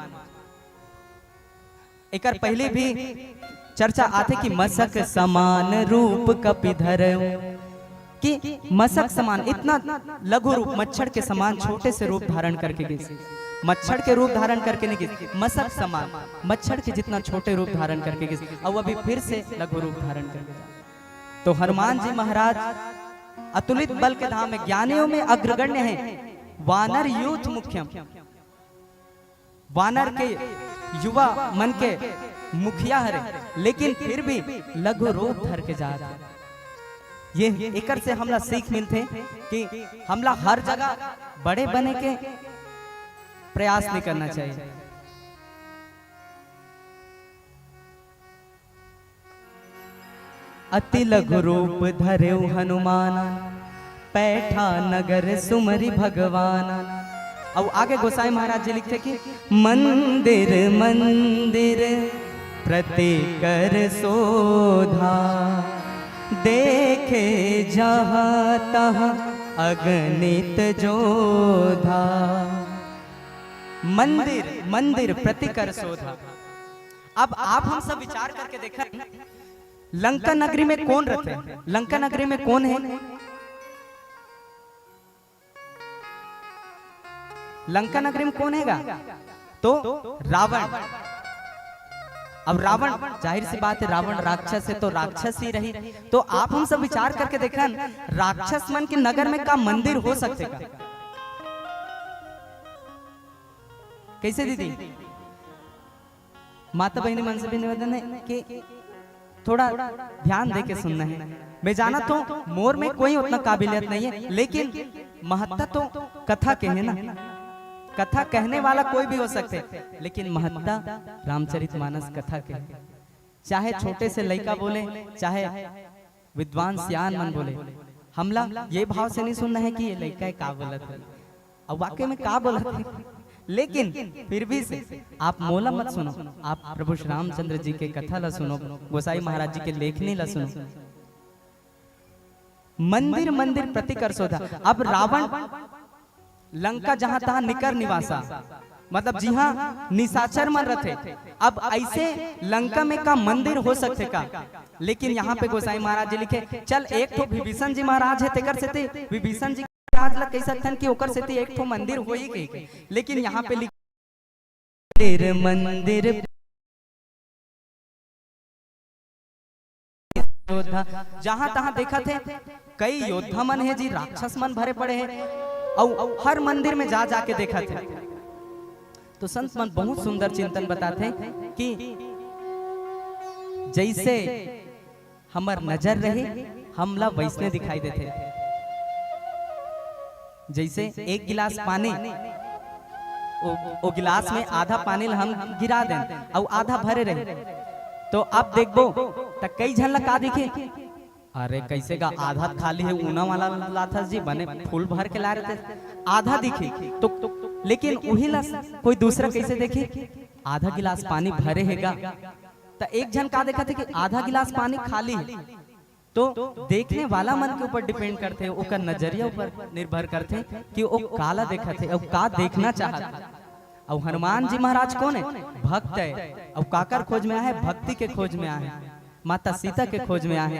एकर पहले भी चर्चा आथे कि मसक समान रूप कपि धरेउ, कि मसक समान, इतना लघु रूप, मच्छर के समान छोटे से रूप धारण करके गिस। मच्छर के रूप धारण करके नहीं गिस, मसक समान, मच्छर के जितना छोटे रूप धारण करके गिस, अउ अभी फिर से लघु रूप धारण करके जा। तो हनुमान जी महाराज अतुलित बल के धाम में, ज्ञानियों में अग्रगण्य है, वानर यूथ मुख्यम। वानर के युवा मन के मुखिया हरे, लेकिन फिर भी लघु रूप धर के जात हे। ये एकर से हमला सीख मिलथे कि हमला हर जगह बड़े बने के प्रयास नहीं करना चाहिए। अति लघु रूप धरेउ हनुमान, पैठा नगर सुमरि भगवान। अउ आगे गोसाई महाराज जी लिखथे कि मंदिर मंदिर प्रति कर शोधा, देखे जहाँ तहाँ अगणित जोधा। मंदिर मंदिर प्रति कर शोधा। अब आप हम सब विचार करके देखन, लंका नगरी में कौन रहते? लंका नगरी में कौन है? लंका नगरी में कौन हैगा? तो रावण। अब रावण, जाहिर सी बात है, रावण राक्षस है, तो राक्षस ही रही। तो आप हम सब विचार करके देखन, राक्षस मन के नगर में का मंदिर हो सकथे का? कैसे दीदी? माता बहिनी मन से भी निवेदन है कि थोड़ा ध्यान दे के सुनना है। मैं जानत हूँ मोर में कोई उतना काबिलियत नहीं है, लेकिन महत्ता तो कथा के है ना। कथा कहने वाला कोई भी हो सकते, लेकिन महत्ता रामचरित मानस कथा के है। चाहे छोटे से लइका बोले, चाहे विद्वान सियान मन बोले, हमला ये भाव से नहीं सुनना है कि ये लइका का बोलत है, अब वाकई में का बोलत है। लेकिन फिर भी से आप मोला मत सुनो, आप प्रभु श्री रामचंद्र जी के कथा ला सुनो, गोसाई महाराज जी के लेखनी ला सुनो। मंदिर मंदिर प्रति कर शोधा। अब रावण लंका जहां तहां निकर निवासा, मतलब जिहां निशाचर मन रथे। अब ऐसे लंका में का मंदिर हो सकथे का? लेकिन यहाँ पे गोसाई महाराज जी लिखे, चल एक ठो विभीषण जी महाराज है, तेकर सेती विभीषण जी महाराज ला कह सकथन कि ओकर सेती एक ठो मंदिर होही कहिके। लेकिन यहाँ पे लिखे मंदिर मंदिर योद्धा, जहां तहां देखत हे, कई योद्धा मन हे जी, राक्षस मन भरे पड़े हे, अउ हर मंदिर में जा जाके देखत हे। तो संत मन बहुत सुंदर चिंतन बताथे कि जैसे हमर नजर रही, हमला वैसने दिखाई देथे। जैसे एक गिलास पानी, ओ, ओ गिलास में आधा पानी ल हम गिरा देन, अउ आधा भरे रही, तो अब देखबो त कई झन ला का दिखे, अरे कैसे का आधा खाली है, ऊना वाला लाथस जी, बने फुल भर के ला रहे थे, आधा दिखे। तो लेकिन उही ला कोई दूसरा कैसे देखे, आधा गिलास पानी भरे हेगा, त एक झन का देखत हे कि आधा गिलास पानी खाली है। तो देखने वाला मन के ऊपर डिपेंड करथे, ओकर नजरिया ऊपर निर्भर करथे कि ओ काला देखत हे, ओ का देखना चाहत हे। अउ हनुमान जी महाराज कौन है? भक्त है। अउ काकर खोज में आहे? भक्ति के खोज में आहे, माता सीता के खोज में आहे।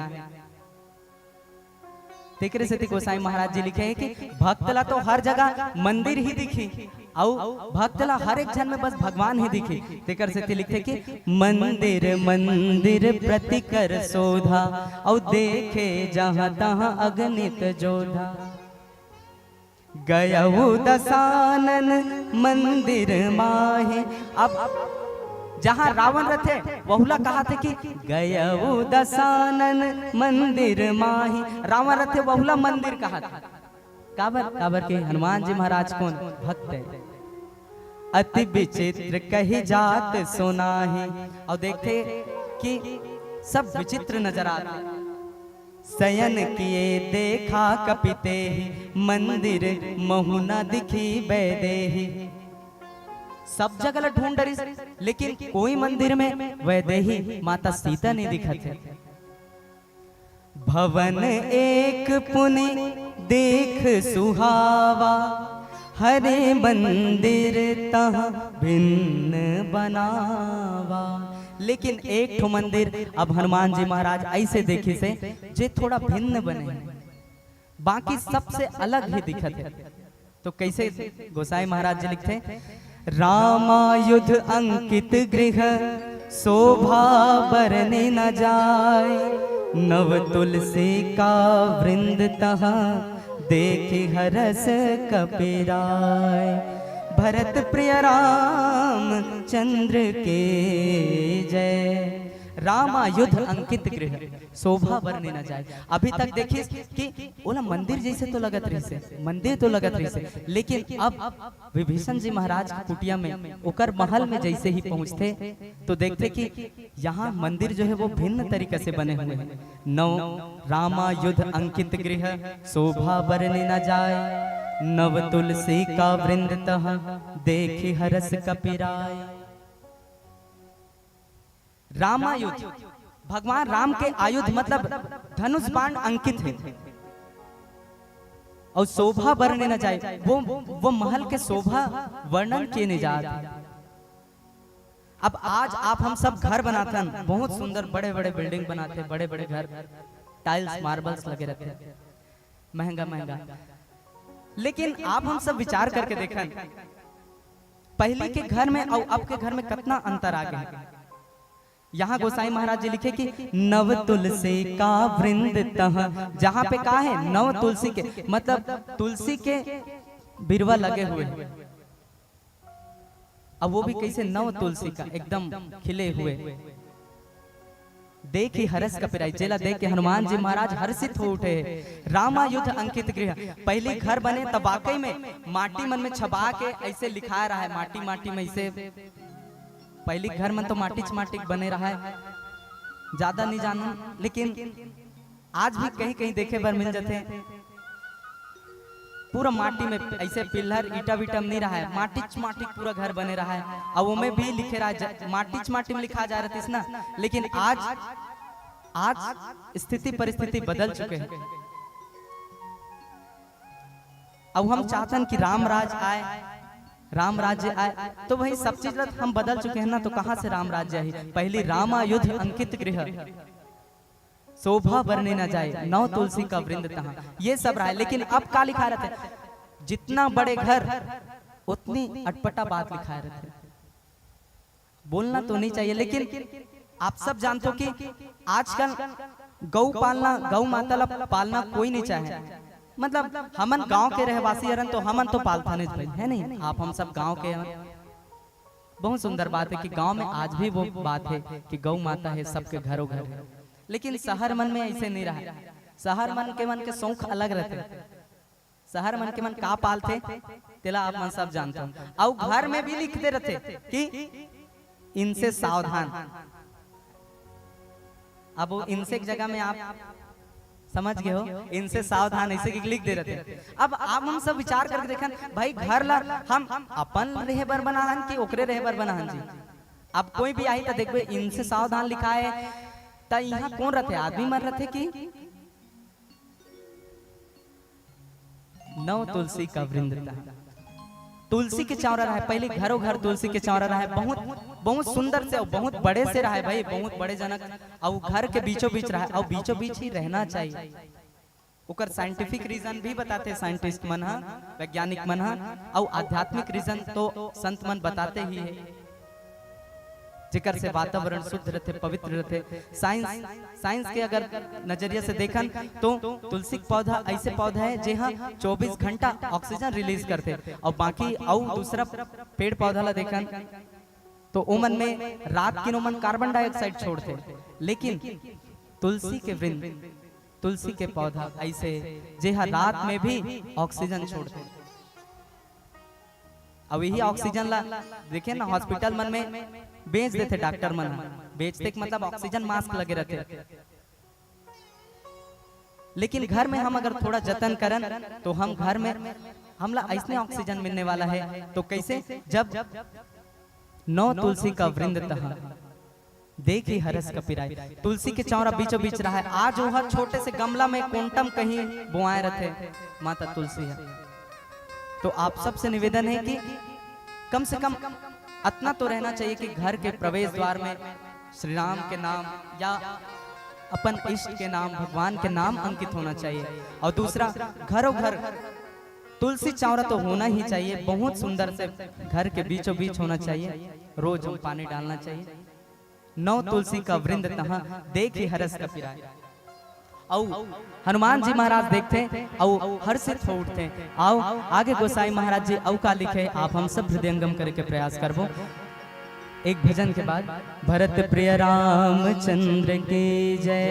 तेकरे सेती गोसाई महाराज जी लिखे हे कि भक्त ला तो हर जगह मंदिर ही दिखी, अउ भक्त ला हर एक झन में बस भगवान ही दिखी। तेकर सेती लिखथे कि मंदिर मंदिर प्रति कर शोधा, अउ देखे जहाँ तहाँ अगणित जोधा। गयउ दसानन मंदिर माहे। अब जहाँ रावण रथे, वहुला कहाथे कि गयउ दसानन मंदिर माहे। रावण रथे, वहुला मंदिर कहाथे। काबर? काबर के हनुमान जी महाराज कौन? भक्त है। अति विचित्र कही जात सुनाही। अउ देखथे कि सब विचित्र नजर आथे। शयन किए देखा कपि तेहि, मंदिर महु न दिखी वैदेही। सब जगह ला ढूंढ डरिस, लेकिन कोई मंदिर में वैदेही माता सीता नहीं दिखत हे। भवन एक पुनि देख सुहावा, हरे मंदिर तह भिन्न बनावा। लेकिन एक ठो मंदिर अब हनुमान जी महाराज ऐसे देखिस हे, जे थोड़ा भिन्न बने हे, बाकी सबसे अलग ही दिखत हे। तो कैसे गोसाई महाराज जी लिखथे, रामायुध अंकित गृह शोभा बरने न जाय, नव तुलसी का वृंद तहाँ देखि हरस कपि राय। भरत प्रिय राम चंद्र के जय, रामायुध अंकित गृह, शोभा बरने न जाए। अभी तक देखिस कि ओला मंदिर जैसे तो लगत रहिसे, मंदिर तो लगत रहिसे, लेकिन अब विभीषण जी महाराज की कुटिया में, ओकर महल में जैसे ही पहुंचथे, तो देखथे कि यहाँ मंदिर जो है वो भिन्न तरीके से बने हुए हैं। नव रामायुध अंकित गृह, शोभा बरने न जाए। नव तुलसी का वृंद तह, देखि हरस कपिराय। रामायुध, भगवान राम के आयुध मतलब धनुष बाण अंकित है। और शोभा बरने न जाए, वो वो महल के शोभा वर्णन किए नहीं जात। अब आज आप हम सब घर बनाथन, बहुत सुंदर बड़े बड़े बिल्डिंग बनाथे, बड़े बड़े घर, टाइल्स मार्बल्स लगे रहथे, महंगा महंगा। लेकिन आप हम सब विचार करके देखन, पहली के घर में और अब के घर में कितना अंतर आ गया। यहाँ गोसाई महाराज जी लिखे कि नव तुलसी का वृंद तह, जहाँ पे का है, नव तुलसी के, मतलब तुलसी के बिरवा लगे हुए हैं। अब वो भी कैसे, नव तुलसी का एकदम खिले हुए। देखि हरस कपिराय, जेला देख के हनुमान जी महाराज हर्षित हो उठे। रामायुध अंकित गृह, पहली घर बने तब वाकई में माटी मन में छबा के ऐसे लिखाए रहा है, माटी माटी में ऐसे। पहली घर मन तो माटी च माटी बने रहा है, ज्यादा नहीं जानन, लेकिन आज भी कहीं कहीं देखे बर मिल जाथे। पूरा माटी में ऐसे पिल्लर ईटा वीटा में नहीं रहा है, माटी च माटी पूरा घर बने रहा है। और वो में भी लिखे रहा है, ज- माटी च माटी में लिखा जा रहा था ना, लेकिन आज, आज स्थिति परिस्थिति बदल चुके हैं। अब हम चाहतन कि राम राज आए, राम राज्य आए, तो भाई सब चीज ला हम बदल चुके हैं ना, तो कहाँ से राम राज्य आई? पहली रामायुध अंकित गृह, शोभा बरने न जाए, नव तुलसी का वृंद तहाँ, ये सब रहा है। लेकिन अब का लिखा रहते, जितना बड़े घर उतनी अटपटा बात लिखा रहते। बोलना तो नहीं चाहिए, लेकिन आप सब जानते हो कि आजकल गौ पालना, गौ माता ला पालना कोई नहीं चाहे। मतलब हमन गांव के रहवासी हरन तो हमन तो पालथन भाई, है नहीं? आप हम सब गांव के हरन। बहुत सुंदर बात है कि गांव में आज भी वो बात है कि गौ माता है, सबके घरों घर है। लेकिन शहर मन में ऐसे नहीं रहा। शहर मन के, मन के शौक अलग रहते। शहर मन के मन का पालथे, तेला आप मन सब जानथो। अउ घर में भी लिख दे रहथे कि इनसे सावधान। अब वो इनसे के जगह में आप समझ गए हो, इनसे सावधान ऐसे कि लिख दे रहथे। अब आप हम सब विचार करके देखन, भाई घर ला हम अपन रहे बर बना हन कि ओकरे रहे बर बना हन जी? अब कोई भी आई तो देखबे इनसे सावधान लिखा है, त यहाँ कौन रहथे? आदमी मन रहथे कि नव तुलसी का वृंद तहाँ। तुलसी के चौरा रहा है, पहले घरों घर तुलसी के चौरा रहा है, बहुत, बहुत सुंदर से और बहुत बड़े से रहा है भाई, बहुत बड़े जनक, और घर के बीचों बीच रहा है, और बीचों बीच ही रहना चाहिए। ओकर साइंटिफिक रीजन भी बताथे साइंटिस्ट मन ह, वैज्ञानिक मन ह, और आध्यात्मिक रीजन तो संत मन बताते ही है। जेकर से वातावरण शुद्ध रहथे, पवित्र रहथे। साइंस, साइंस के अगर नजरिया से देखन तो तुलसी के पौधा ऐसे पौधा है जे ह चौबीस घंटा ऑक्सीजन रिलीज करथे और बाकी अउ दूसरा पेड़ पौधा ला देखन तो ओमन में रात किन ओमन कार्बन डाइऑक्साइड छोड़थे, लेकिन तुलसी के वृंद, तुलसी के पौधा ऐसे जे ह रात में भी ऑक्सीजन छोड़थे। अब यही ऑक्सीजन ला देखे ना, हॉस्पिटल मन में बेच देथे डॉक्टर मन ह। बेचथे के मतलब ऑक्सीजन मास्क लगे रहथे। लेकिन घर में हम अगर थोड़ा जतन करन तो हम घर में हमला ऐसने ऑक्सीजन मिलने वाला है। तो कैसे? जब नौ तुलसी का वृंद तहाँ देखि हरस कपिराय। तुलसी के चौरा बीचों बीच रहा है। आज वो छोटे से गमला में कोंटम कहीं बोआए रहथे माता तुलसी ह। तो आप सबसे निवेदन है कि कम से कम अतना तो रहना चाहिए कि घर के प्रवेश द्वार में श्री राम के नाम या अपन इष्ट के नाम, भगवान के नाम अंकित होना चाहिए। और दूसरा, घरों घर तुलसी चौरा तो होना ही चाहिए, बहुत सुंदर से घर के बीचों बीच होना चाहिए। रोज हम पानी डालना चाहिए। नौ तुलसी का वृंद तहाँ देखि हरस कपिराय। अउ हनुमान जी महाराज देखथे अउ हर्षित हो उठथे। आओ आगे गोसाई महाराज जी अउ का लिखे, आप हम सब हृदयंगम करे के प्रयास करबो। एक भजन के बाद भरत प्रिय रामचंद्र की जय।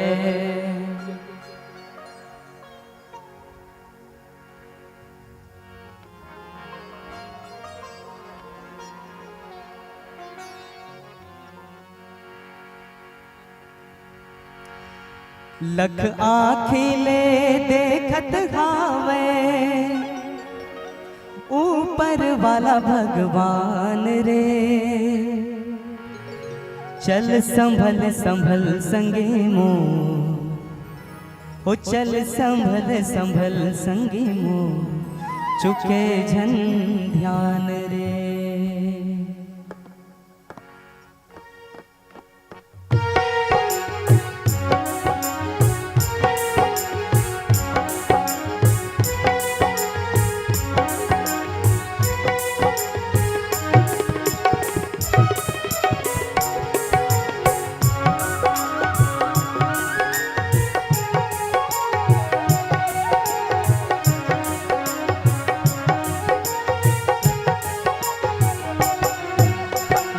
लख आँखी ले देखत हावय ऊपर वाला भगवान रे। चल संभल संभल संगी मोर, हो चल संभल संभल संगी मोर, चुके झन ध्यान रे।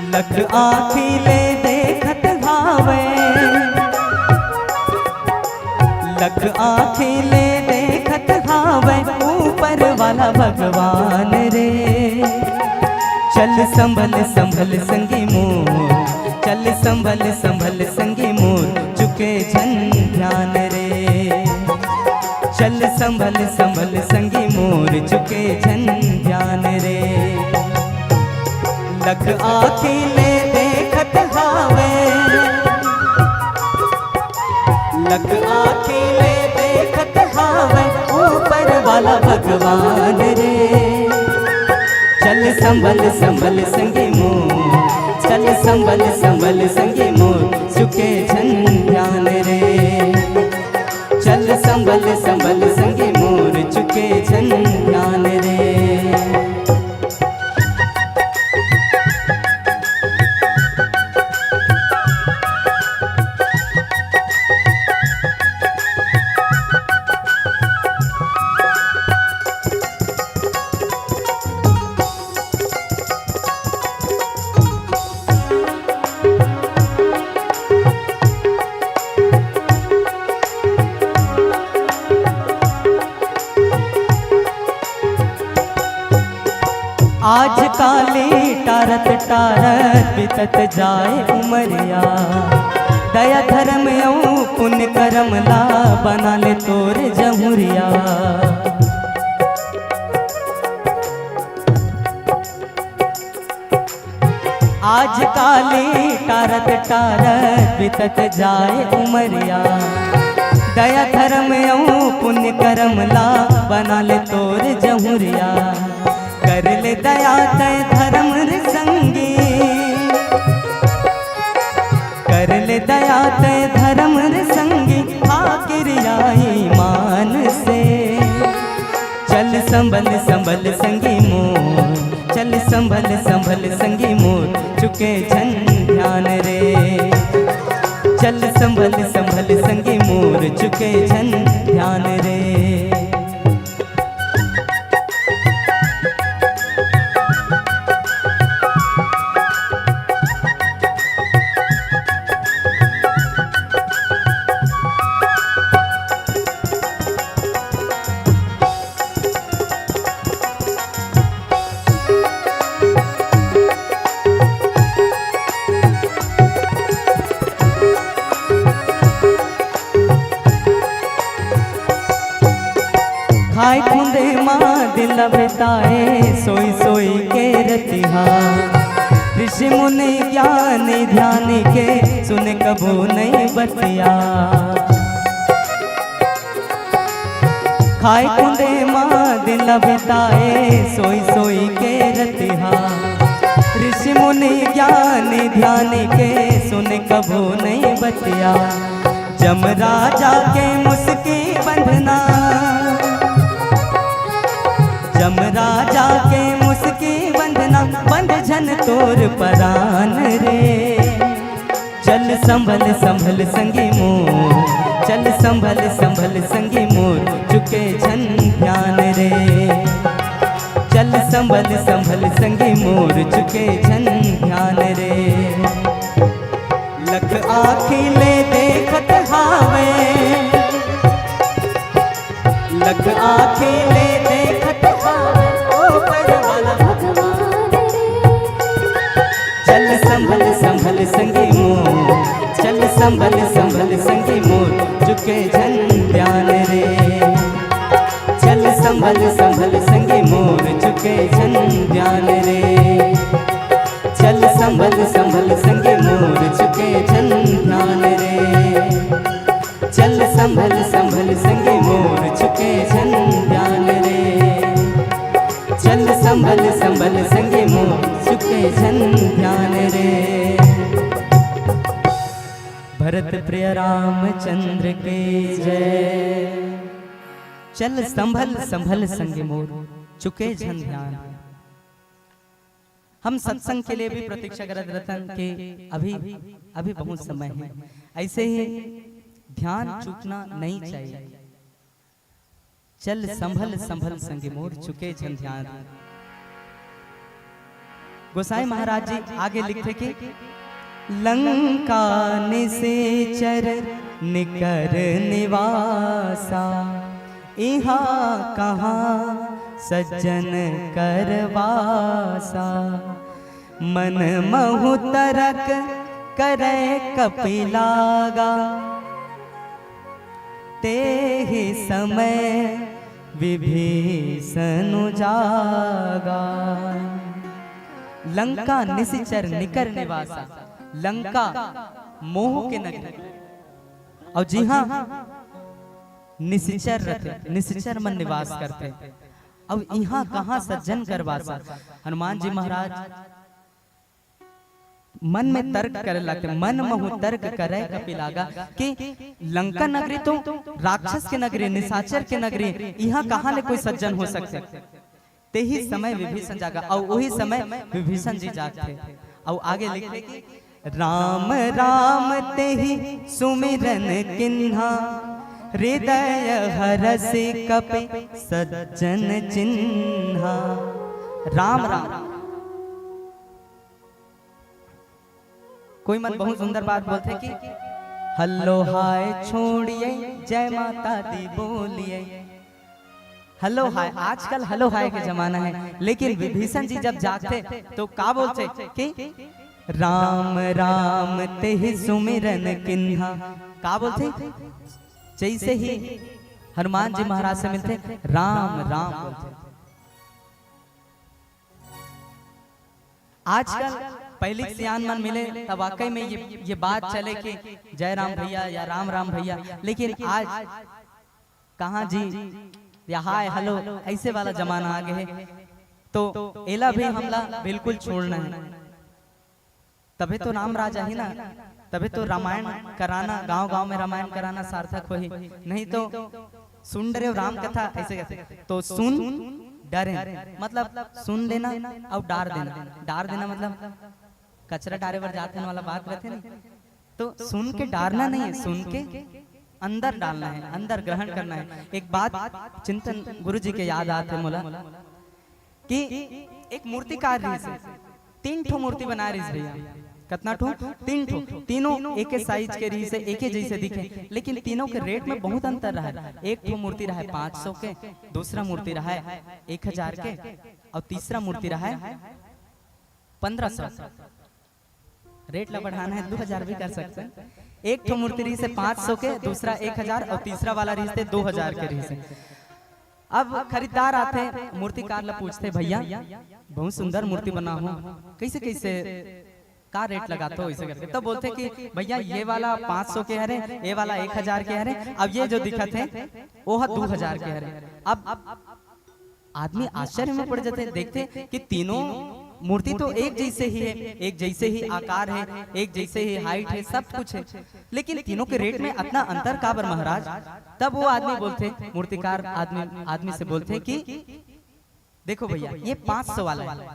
लख आँखी ले देखत हावय, लख आँखी ले देखत हावय ऊपर वाला भगवान रे। चल संभल संभल संगी मोर, चल संभल संभल संगी मोर, चुके झन ध्यान रे। चल संभल संभल संगी मोर, चुके झन ध्यान रे। लख आँखी ले देखत हावय, लख आँखी ले देखत हावय ऊपर वाला भगवान रे। चल संभल संभल संगी मोर, चल संभल संभल संगी मोर, चुके झन ध्यान रे। चल संभल संभल संगी मोर, चुके झन ध्यान रे। आज काली टारत टारत बितत जाए उमरिया, दया धर्म अउ पुण्य करम ला बना ले तोर जहुरिया। आज काली टारत टारत बितत जाए उमरिया, दया धर्म अउ पुण्य करम ला बना ले तोर जहुरिया। कर ले दया तय धर्म रे संगी, कर ले दया तय धर्म रे संगी, खा किरिया ईमान से। चल संभल संभल संगी मोर, चल संभल संभल संगी मोर, चुके झन ध्यान रे। चल संभल संभल संगी मोर, चुके झन ध्यान रे। खाए खुंदे मा दिन बिताए सोई सोई के रतिहा। ऋषि मुनि ज्ञानी ध्यानी के सुने कभू नइ बतिया। खाए खुंदे मा दिन बिताए सोई सोई के रतिहा। ऋषि मुनि ज्ञानी ध्यानी के सुने कभू नइ बतिया। जम राजा के मुसकी बंधना, जम राजा के मुसकी बंधना, बंध झन तोर परान रे। चल संभल संभल संगी मोर, चल संभल संभल संगी मोर, चुके झन ध्यान रे। चल संभल संभल संगी मोर, चुके झन ध्यान रे। आँखी ले देखत हावे, लख आँखी ले देखत हावे, ओ ऊपर वाला भगवान रे। चल संभल संभल संगी मोर, चल संभल संभल संगी मोर, चुके झन ध्यान रे। चल संभल संभल संगी मोर, चुके झन ध्यान रे। चल संभल संभल संगी मोर, चुके झन ध्यान रे। चल संभल संभल संगी मोर, चुके झन ध्यान रे। चल संभल संभल संगी मोर, चुके झन ध्यान रे। भरत प्रिय रामचंद्र की जय। चल संभल संभल संगी मोर, चुके झन ध्यान। हम सत्संग के लिए भी प्रतीक्षा करत रहतन कि अभी, अभी बहुत समय है। ऐसे ही ध्यान चूकना नहीं चाहिए। चल संभल संभल संगी मोर, चुके झन ध्यान। गोसाई महाराज जी आगे लिखथे कि लंका निशिचर निकर निवासा, इहाँ कहाँ सज्जन कर वासा। मन महु तरक करे कपि लागा, तेहि समय विभीषण जागा। लंका निशिचर निकर निवासा, लंका मोह के नगरी। अउ जिहाँ निशिचर रथे, निशिचर मन निवास करथे, अउ इहाँ कहाँ सज्जन कर वासा। हनुमान जी महाराज मन में तर्क करे लगथे, मन महु तर्क करे कपि लागा कि लंका नगरी तो राक्षस के नगरी, निशाचर के नगरी, इहाँ कहाँ ले कोई सज्जन हो सकथे। तेही समय विभीषण जागा, अउ ओही समय विभीषण जी जागथे। अउ आगे लिखथे कि राम राम तेहि सुमिरन किन्हा, हृदय हरषि कपि सज्जन चिन्हा। राम राम। कोई मन बहुत सुंदर बात बोलथे कि हल्लो हाय छोड़िए, जय माता दी बोलिए। हल्लो हाय, आजकल हल्लो हाय के जमाना है, लेकिन विभीषण जी जब जागथे तो का बोलथे कि राम राम तेहि सुमिरन किन्हा। का बोलथे? जैसे ही हनुमान जी महाराज से मिलथे, राम राम बोलथे। आजकल पहली सियान मन मिले तब वाकई में ये, ये बात चले कि जय राम भैया या राम राम भैया, लेकिन आज कहाँ जी, या हाय हलो, ऐसे वाला जमाना आ गए है। तो एला भी हमला बिल्कुल छोड़ना है, तभे तो राम राज आही ना, तभे तो रामायण कराना, गांव गांव में रामायण कराना सार्थक होही। नहीं तो सुन डरे राम कथा ऐसे कहते, तो सुन डरे मतलब सुन लेना अउ डार देना। डार देना मतलब कचरा डारे बर जाथे वाला बात रहथे नहीं, तो सुन के डारना नहीं है, सुन के अंदर डालना है, अंदर ग्रहण करना है। एक बात चिंतन गुरु जी के याद आथे मोला कि एक मूर्तिकार रहिस हे, तीन ठो मूर्ति बनाए रहिस भैया। कतना ठो? तीन ठो। तीनों एके साइज के रहिस हे, एके जैसे दिखे, लेकिन तीनों के रेट में बहुत अंतर रहा है। एक ठो मूर्ति रहा है पाँच सौ के, दूसरा मूर्ति रहा है एक हजार के, अउ तीसरा मूर्ति रहा है पन्द्रह सौ। रेट ला बढ़ाना है, दू हजार भी कर सकते हैं। एक ठो मूर्ति रहिस हे पाँच सौ के, दूसरा एक हजार अउ तीसरा वाला रहिस हे दू हजार के रहिस हे। अब खरीदार आथे, मूर्तिकार ला पूछथे, "भैया, बहुत सुंदर मूर्ति बना हो, कैसे कैसे का रेट लगाथो?" ऐसे करके तब बोलथे कि, "भैया, ये वाला पाँच सौ के हरे, ये वाला एक हजार के हरे, अब ये जो दिखत हे, वो ह दू हजार के हरे।" अब आदमी आश्चर्य में पड़ जाथे, देखथे कि तीनों मूर्ति तो एक जैसे ही है, एक जैसे ही आकार है, एक जैसे ही हाइट है, सब कुछ है, लेकिन तीनों के रेट में अतना अंतर काबर महाराज? तब वो आदमी बोलथे, मूर्तिकार आदमी, आदमी से बोलथे कि देखो भैया, ये पाँच सौ वाला है,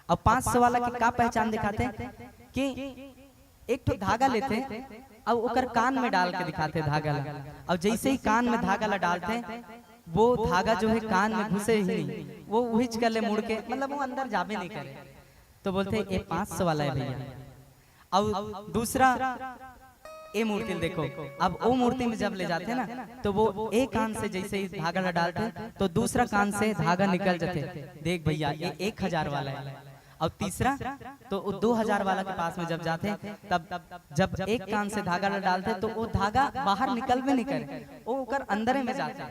अब पाँच सौ वाला के का पहचान दिखाथे कि एक ठो धागा लेथे अउ ओकर कान में डाल के दिखाथे धागा ला। अउ जैसे ही कान में धागा ला डालथे, वो धागा जो है कान में घुसे ही नहीं, वो उहिच कर ले मुड़ के, मतलब वो अंदर जाबे नहीं करे। तो बोलथे, "ये पाँच सौ वाला है भैया।" अउ दूसरा, ए मूर्ति ल देखो, अब ओ मूर्ति में जब ले जाथे ना, तो वो एक कान से जैसे ही धागा ला डालथे, तो दूसरा कान से धागा निकल जाथे। देख भैया, ये एक हजार वाला है। और तीसरा, तो वो दो हजार वाला के पास में जब जाथे, तब जब एक कान से धागा ला डालथे, तो वो धागा बाहर निकलबे नहीं करे, वो ओकर अंदरे में जाथे।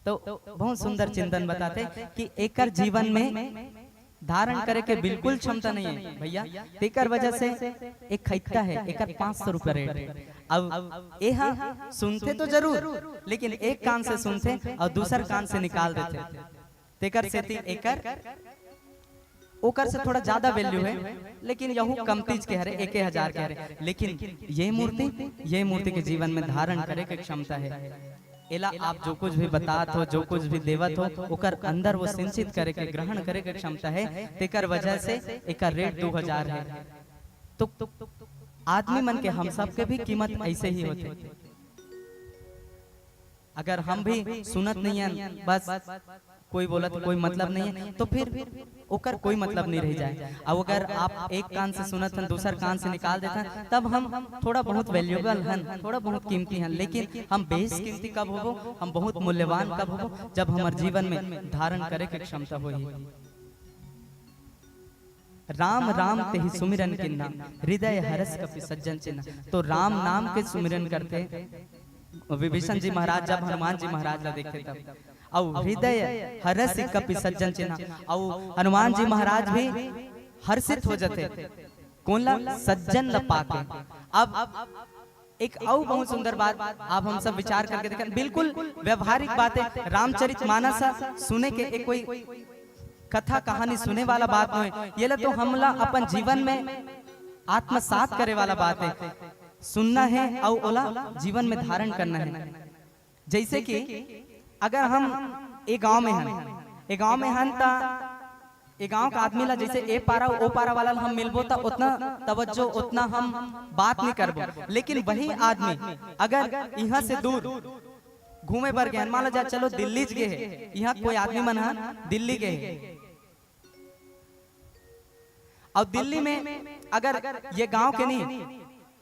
तो बहुत सुंदर चिंतन बताथे कि एकर जीवन में धारण करे के बिल्कुल क्षमता नहीं है भैया। तेकर वजह से एक खैता है, एकर पाँच सौ रुपया रेट है। अब एहा सुनथे तो जरूर, लेकिन एक कान से सुनथे और दूसर कान से निकाल देथे। तेकर सेती एकर, ओकर से थोड़ा ज्यादा वैल्यू है, लेकिन यहू कमतीज के हरे, एके हजार के हरे। लेकिन ये मूर्ति, ये मूर्ति के जीवन में धारण करे के क्षमता है। एला आप जो कुछ भी बतात हो, जो कुछ भी देवत हो, ओकर अंदर वो सिंचित करे के, ग्रहण करे के क्षमता है। तेकर वजह से एकर रेट दो हजार है। तो आदमी मन के, हम सबके भी कीमत ऐसे ही होथे। अगर हम भी सुनत नहीं हन, बस कोई बोलत, कोई मतलब नहीं है, तो फिर ओकर कोई मतलब नहीं रह जाए। अब अगर आप एक कान से सुनत हन, दूसर कान से निकाल देत हन, तब हम थोड़ा बहुत वैल्यूएबल हन, थोड़ा बहुत कीमती हन, लेकिन हम बेशकीमती कब होबो, हम बहुत मूल्यवान कब होबो, जब हमर जीवन में धारण करे के क्षमता होही। राम राम तेहि सुमिरन किन्ना, हृदय हरस कपि सज्जन चिन्हा। तो राम नाम के सुमिरन करथे विभीषण जी महाराज, जब हनुमान जी महाराज ला देखथे तब, अउ हृदय हरस कपि सज्जन चिन्हा, अउ हनुमान जी महाराज भी हर्षित हो जाथे। कोन ला? सज्जन ला पाके। अब एक अउ बहुत सुंदर बात आप हम सब विचार करके देखें, बिल्कुल व्यवहारिक बात है। रामचरित मानस सुने के एक कोई कथा कहानी सुने वाला बात नोहे, ये ला तो हमला अपन जीवन में आत्मसात करे वाला बात है। सुनना है अउ ओला जीवन में धारण करना है। जैसे कि अगर हम ए गांव में हन, ए गांव में हन त ए गांव का आदमी ला जैसे ए पारा ओ पारा वाला ला हम मिलबो त उतना तवज्जो, उतना हम बात नहीं करबो। लेकिन वही आदमी अगर यहाँ से दूर घूमे बर गए, मान लो जा चलो दिल्ली गे हे, यहाँ कोई आदमी मन ह दिल्ली गे हे, और दिल्ली में अगर ये गांव के नहीं,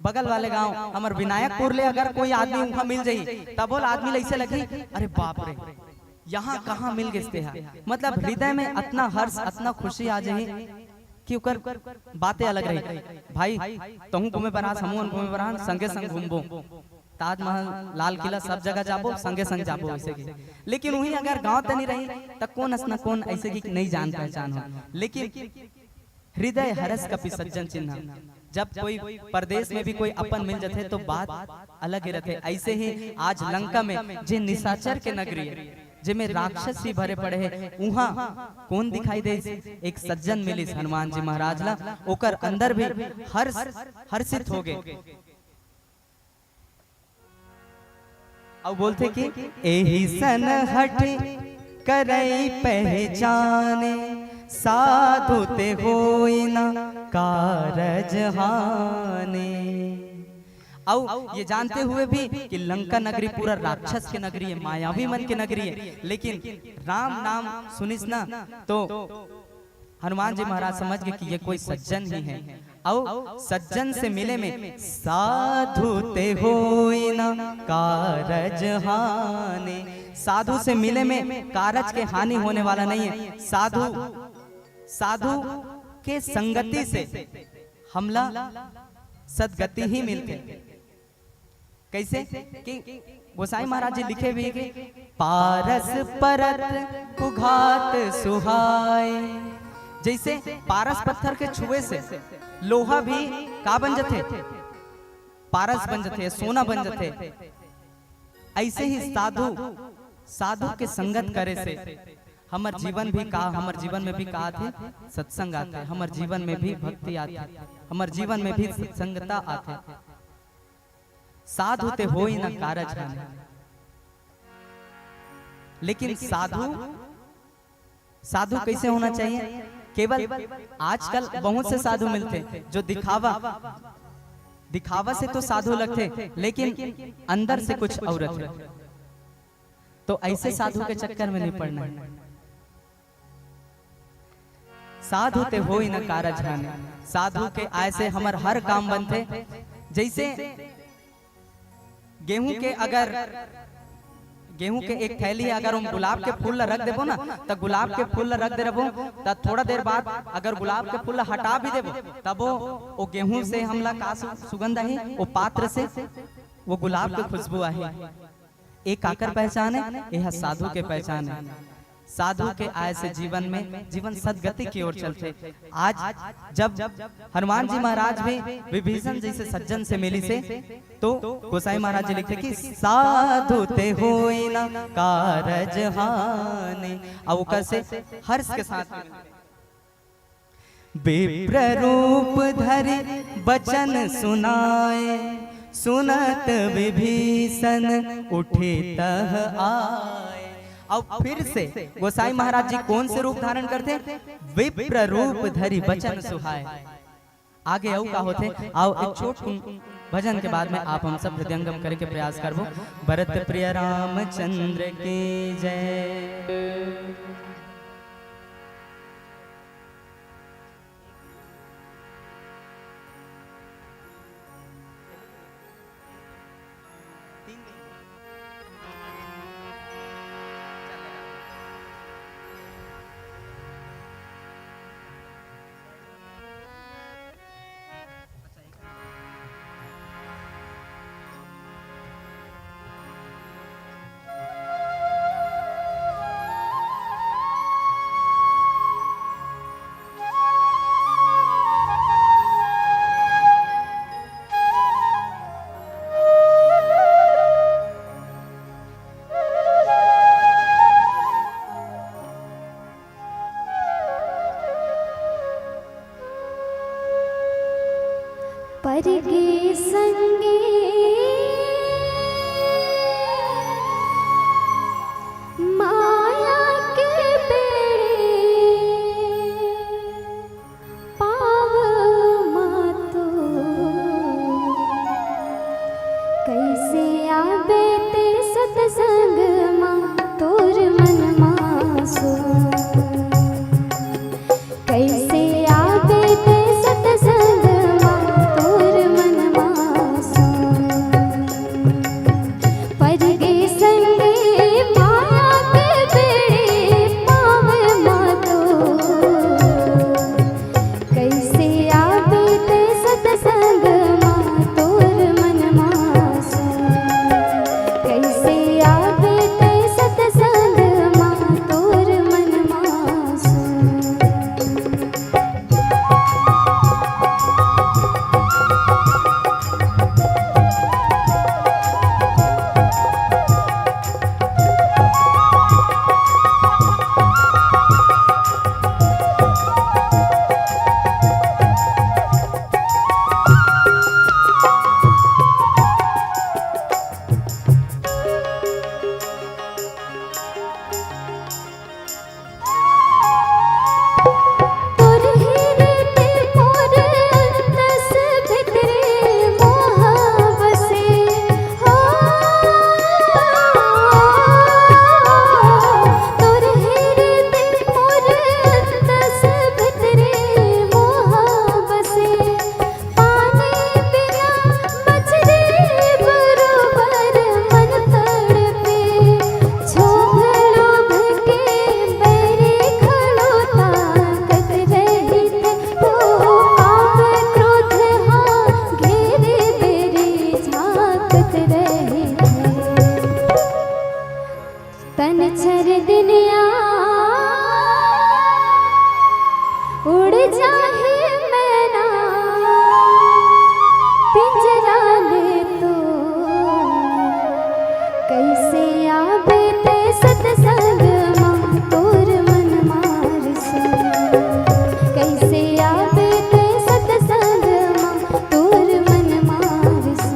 बगल वाले गांव हमर विनायकपुर ले अगर कोई आदमी उहाँ मिल जाही, तब वो आदमी ला ऐसे लगही, "अरे बाप रे, यहाँ कहाँ मिल गे तेहा?" मतलब हृदय में अतना हर्ष, अतना खुशी आ जाही कि ओकर बातें अलग रही। भाई, तहूँ घूमे बर आस, हमहू घूमे बर आन, संगे संग घूमबो। ताजमहल, लाल किला, सब जगह जाबो, संगे संग जाबो, ऐसे की। लेकिन वहीं अगर गांव तनी रही, त कोन अस न कोन ऐसे की नहीं जान पहचान हो। लेकिन हृदय हरस कपि सज्जन चिन्हा। जब कोई परदेश में भी कोई अपन मिल जाथे, तो बात अलग ही रहथे। ऐसे ही आज लंका में जे निशाचर के नगरी है, जेमे राक्षस ही भरे पड़े हैं, उहाँ कोन दिखाई देस? एक सज्जन मिलिस हनुमान जी महाराज ला, ओकर अंदर भी हर्ष, हर्षित हो गए। अउ बोलथे कि एही सन हठ करई पहचाने, साधु ते होई ना कारज हाने। अउ ये जानते हुए भी कि लंका नगरी पूरा राक्षस के नगरी है, मायावी मन के नगरी है, लेकिन राम नाम सुनिस ना, तो हनुमान जी महाराज समझ गए कि ये कोई सज्जन ही है। अउ सज्जन से मिले में साधु ते होई ना कारज हानि। साधु से मिले में कारज के हानि होने वाला नहीं है। साधु, साधु के संगति से हमला सदगति ही मिलथे। कैसे कि गोसाई महाराज जी लिखे भी कि पारस परत कुघात सुहाय। जैसे पारस पत्थर के छुए से लोहा भी का बन जथे? पारस बन जथे, सोना बन जथे। ऐसे ही साधु, साधु के संगत करे से हमर जीवन भी का, हमर जीवन में भी का आथे? सत्संग आथे। हमर जीवन में भी भक्ति आथे। हमर जीवन में भी सत्संगता आथे। साधु ते होई ना कारज हानि। लेकिन साधु, साधु कैसे होना चाहिए? केवल आजकल बहुत से साधु मिलथे जो दिखावा, दिखावा से तो साधु लगथे, लेकिन अंदर से कुछ और है। तो ऐसे साधु के चक्कर में नहीं पड़ना है। साधु ते होई न कारज हानि। साधु के आय से हमर हर काम बनथे। जैसे गेहूं के अगर, गेहूं के एक थैली है, अगर हम गुलाब के फूल ला रख देबो ना, त गुलाब के फूल ला रख दे रहबो, त थोड़ा देर बाद अगर गुलाब के फूल ला हटा भी देबो, तबो वो गेहूं से हमला का सु-, सुगंध आही? वो पात्र से वो गुलाब के खुशबू आही। ए काकर पहचान है? ए ह साधु के पहचान है। साधु के आय से जीवन में, जीवन सदगति की ओर चलथे। आज जब हनुमान जी महाराज भी विभीषण जैसे सज्जन से मिलिसे, तो गोसाई महाराज जी लिखथे कि साधु ते होई ना कारज हानि। अब ओकर से हर्ष के साथ में विप्र रूप धरि बचन सुनाए, सुनत विभीषण उठे तह आए। अब फिर से गोसाई महाराज जी कौन से रूप धारण करथे? विप्र रूप धरि बचन सुहाए। आगे अउ का होथे? आओ, एक छोट कुन भजन के बाद में आप हम सब हृदयंगम करे के प्रयास करबो। भरत प्रिय रामचंद्र की जय। परगे संगे माया के बेड़े पाव मातो। कैसे आबे ते सतसंग मा तोर मन मासो। कैसे आबे ते सतसंग मा तोर मन मासो। परगे संगे माया के बेड़े पाव मातो। कैसे आबे ते सतसंग मा तोर मन मासो। कैसे आबे ते सतसंग मा तोर मन मासो। पानी बिना मछरी बरोबर मन तड़पे। क्षोभ लोभ के बैरी घलो ताकत रहित। ओ काम क्रोध हा घेरे बेरी झांकत रहित। तन छर दिन या उड़ जाहे मैना पिंजरा ले तो। कैसे आबे ते सतसंग मा तोर मन मारसो। कैसे आबे ते सतसंग मा तोर मन मारसो।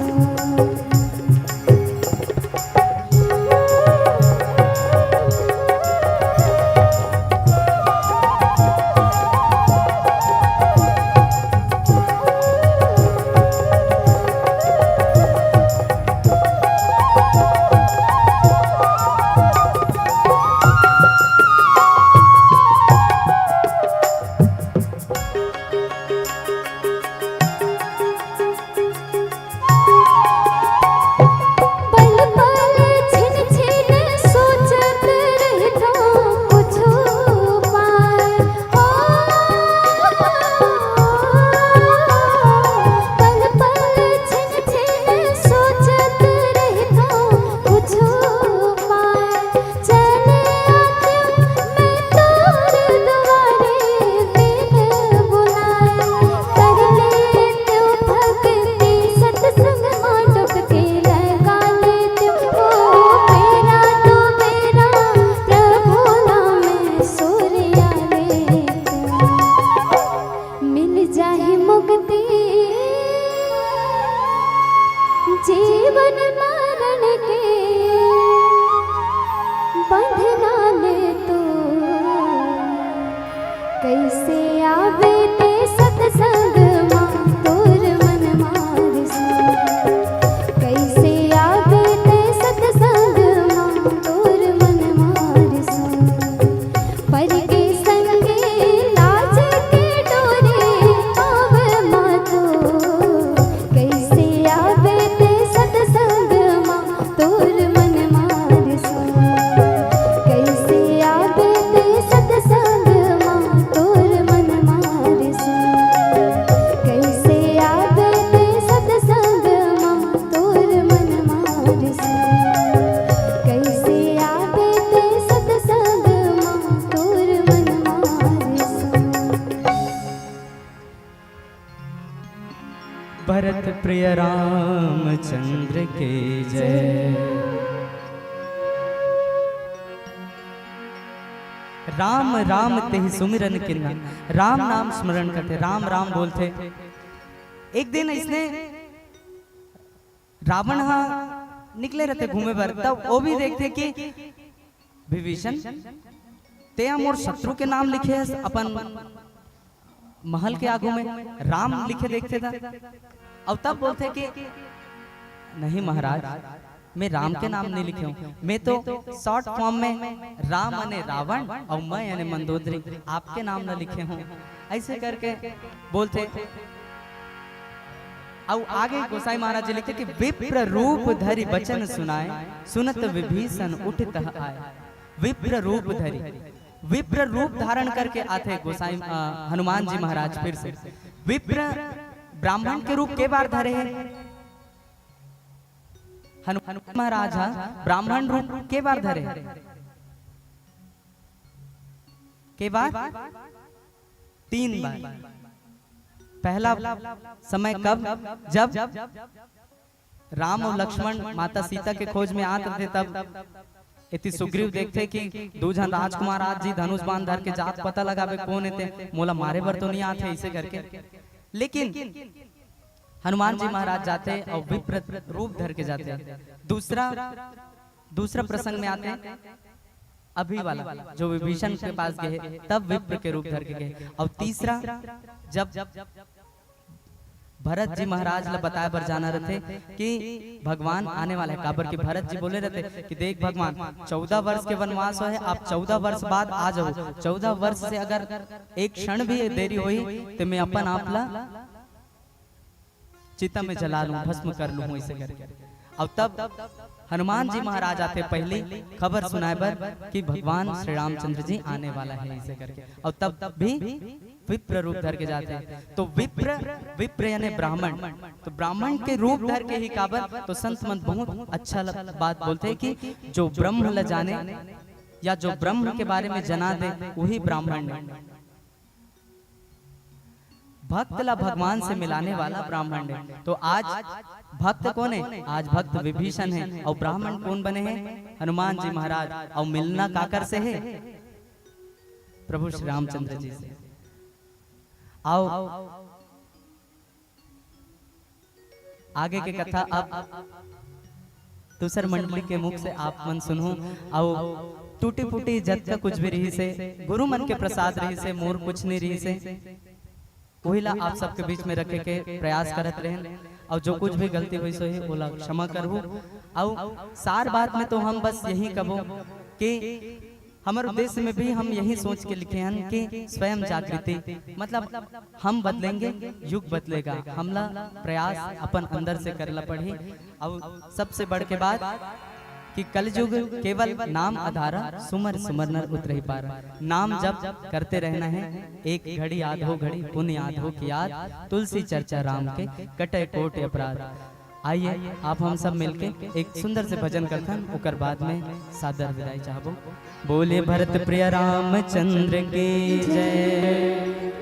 तोर मन मारिसु, पर के संगे लाज के डोरे आवे माँ तो, कैसे आबे ते सतसंग माँ तोर मन मारिसु, कैसे आबे ते सतसंग माँ तोर मन मारिसु, कैसे आबे ते सतसंग माँ तोर मन मारिसु, कैसे आबे ते सतसंग माँ तोर मन मारिसु। भरत प्रिय रामचंद्र के जय। राम राम तेहि सुमिरन किन्ना, राम नाम स्मरण करथे, राम राम बोलथे। एक दिन इसने रावण हा निकले रहते घूमे बर, तब वो भी देखते कि विभीषण, तें मोर शत्रु के नाम लिखे हस अपन महल के आगू में, राम लिखे देखते था। और तब बोलते कि नहीं महाराज, मैं राम के नाम नहीं लिखे हूँ, मैं तो शॉर्ट फॉर्म में राम अने रावण और मैं अने मंदोदरी आपके नाम न लिखे हूँ, ऐसे करके बोलते। अउ आगे गोसाई महाराज जी लिखते कि विप्र रूप धरि बचन सुनाए, सुनत विभीषण उठि तह आए। विप्र रूप धरि, विप्र रूप धारण करके आथे गोसाई, अ, हनुमान जी महाराज फिर से। विप्र ब्राह्मण के रूप के बार धरे हे? हनुमान महाराज हा ब्राह्मण रूप के बार धरे हे? के बार? तीन बार। पहला समय कब? जब राम और लक्ष्मण माता सीता के खोज में आत रथे, तब एती सुग्रीव देखथे कि दू झन राजकुमार आज जी धनुष बाण धर के जात, पता लगाबे कोन हे ते, मोला मारे बर तो नहीं आथे, ऐसे करके। लेकिन हनुमान जी महाराज जाथे और विप्र रूप धर के जाथे। दूसरा, दूसरा प्रसंग में आथे, अभी वाला, जो विभीषण के पास गए, तब विप्र के रूप धर के गए। और तीसरा, जब भरत जी महाराज ला बताए बर जाना रहथे कि भगवान आने वाला है, काबर कि भरत जी बोले रहथे कि देख भगवान, चौदह वर्ष के वनवास होहे, आप चौदह वर्ष बाद आ जाओ, चौदह वर्ष से अगर एक क्षण भी देरी होही, तो मैं अपन आप ला चिता में जला लूं, भस्म कर लूं, ऐसे करके। और तब हनुमान जी महाराज आथे पहली खबर सुनाए बर कि भगवान श्री रामचंद्र जी आने वाला है, ऐसे करके। और तब भी विप्र रूप धर के जाथे। तो विप्र, विप्र यानी ब्राह्मण, तो ब्राह्मण के रूप धर के ही काबर, तो संत मन बहुत अच्छा ल-, बात बोलथे कि जो ब्रह्म ल जाने या जो ब्रह्म के बारे में जना दे, वही ब्राह्मण हे। भक्त ला भगवान से मिलाने वाला ब्राह्मण हे। तो आज भक्त कोन हे? आज भक्त विभीषण हे। और ब्राह्मण कोन बने हे? हनुमान जी महाराज। और मिलना काकर से हे? प्रभु श्री रामचंद्र जी से। आओ, आगे के कथा अब दूसर मंडली के मुख से आप मन सुनहू। अउ टूटी फूटी जतका कुछ भी रहिसे, गुरु मन के प्रसाद रहिसे, मोर कुछ नहीं रहिसे, वही ला आप सबके बीच में रखे के प्रयास करत रहेन। अउ जो कुछ भी गलती होइस होही, ओला क्षमा करहू। अउ सार बात में तो हम बस यही कबो कि हमर उद्देश्य में भी हम यही सोच के लिखे हन कि स्वयं जागृति, मतलब हम बदलेंगे, युग बदलेगा। हमला प्रयास अपन अंदर से करला पड़ही। अउ सबसे बढ़ के बात कि कलयुग केवल नाम अधारा, सुमर सुमर नर उतरहि पारा। नाम जप करते रहना है, एक घड़ी आधो घड़ी पुण्य आधो की याद, तुलसी चर्चा राम के कटे कोटि अपराध। आइए, आप हम सब मिलके एक सुंदर से भजन करथन, ओकर बाद में सादर विदाई चाहबो। बोले भरत प्रिय रामचंद्र की जय।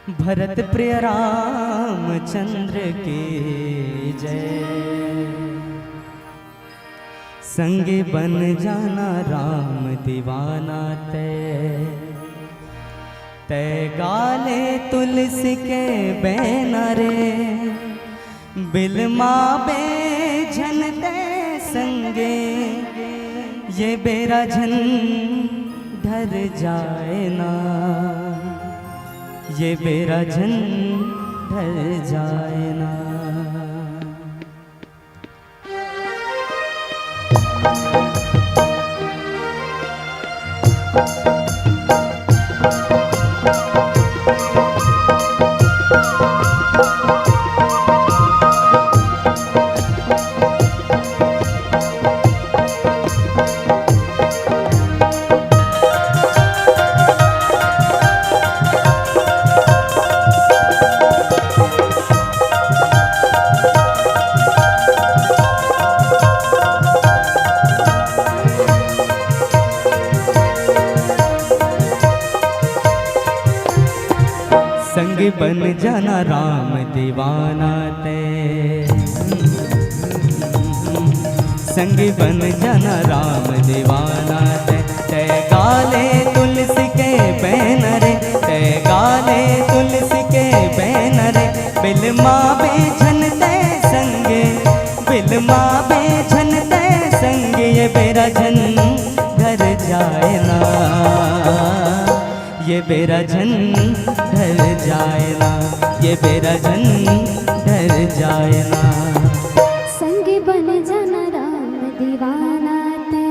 भरत प्रिय रामचंद्र की जय। संगी बन जाना राम दीवाना तै, तै गाले तुलसी के बैना रे। बिलमाबे झन तै संगे, ये बेरा झन ढर जाए ना, ये बेरा झन ढर जाए ना। संग बन जाना राम दीवाना तै, संग बन जाना राम दीवाना तै। तै गाले तुलसी के बैना रे, तै गाले तुलसी के बैना रे। बिलमाबे झन तै संगे, बिलमाबे झन तै संगे, ये बेरा झन ढर जाए ना, ये बेरा झन ढर जाए ना, ये बेरा झन ढर जाए ना। संग बन जाना राम दीवाना तै,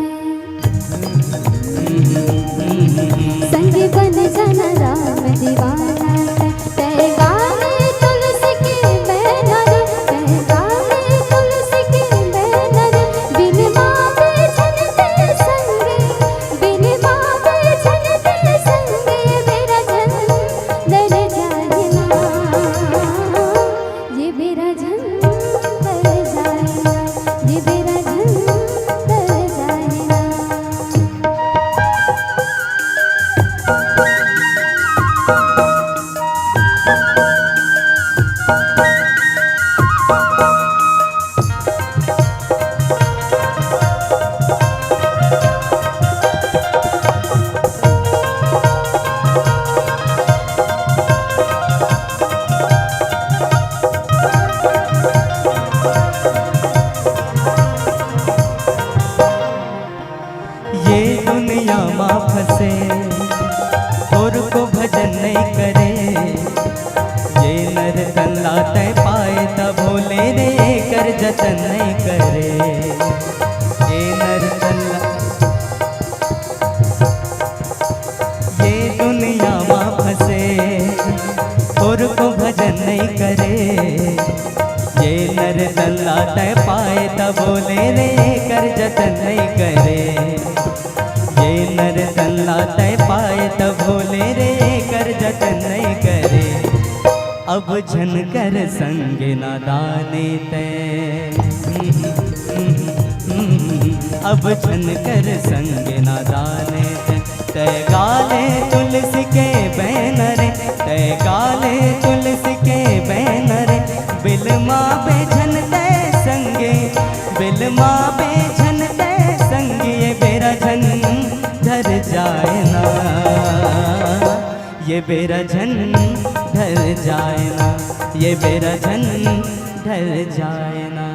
संग बन जाना राम दीवाना तै। तै गाले तुलसी के बैना रे, तै गाले तुलसी के बैना रे। बिलमाबे झन तै संगे, बिलमाबे झन तै संगे, ये बेरा झन ढर जाए ना, ये बेरा झन ढर जाए ना, ये बेरा झन ढर जाए ना। ये दुनिया मा फंसे, थोरको भजन नइ करे। ये नर तन ला तै पाए त भोले रे, एकर जतन नइ करे। ये नर तन ला, ये दुनिया मा फंसे, थोरको भजन नइ करे। ये नर तन ला तै पाए त भोले रे, एकर जतन नइ करे। ये नर तन ला तै पाए त भोले रे, एकर जतन नइ करे। अब झन कर संग नादानी तै, अब झन कर संग नादानी तै। तै गाले तुलसी के बैना रे, तै गाले तुलसी के बैना रे। बिलमाबे झन तै संगे, बिलमाबे झन तै संगे, ये बेरा झन ढर जाए ना, ये बेरा झन ढर जाए ना, ये बेरा झन ढर जाए ना।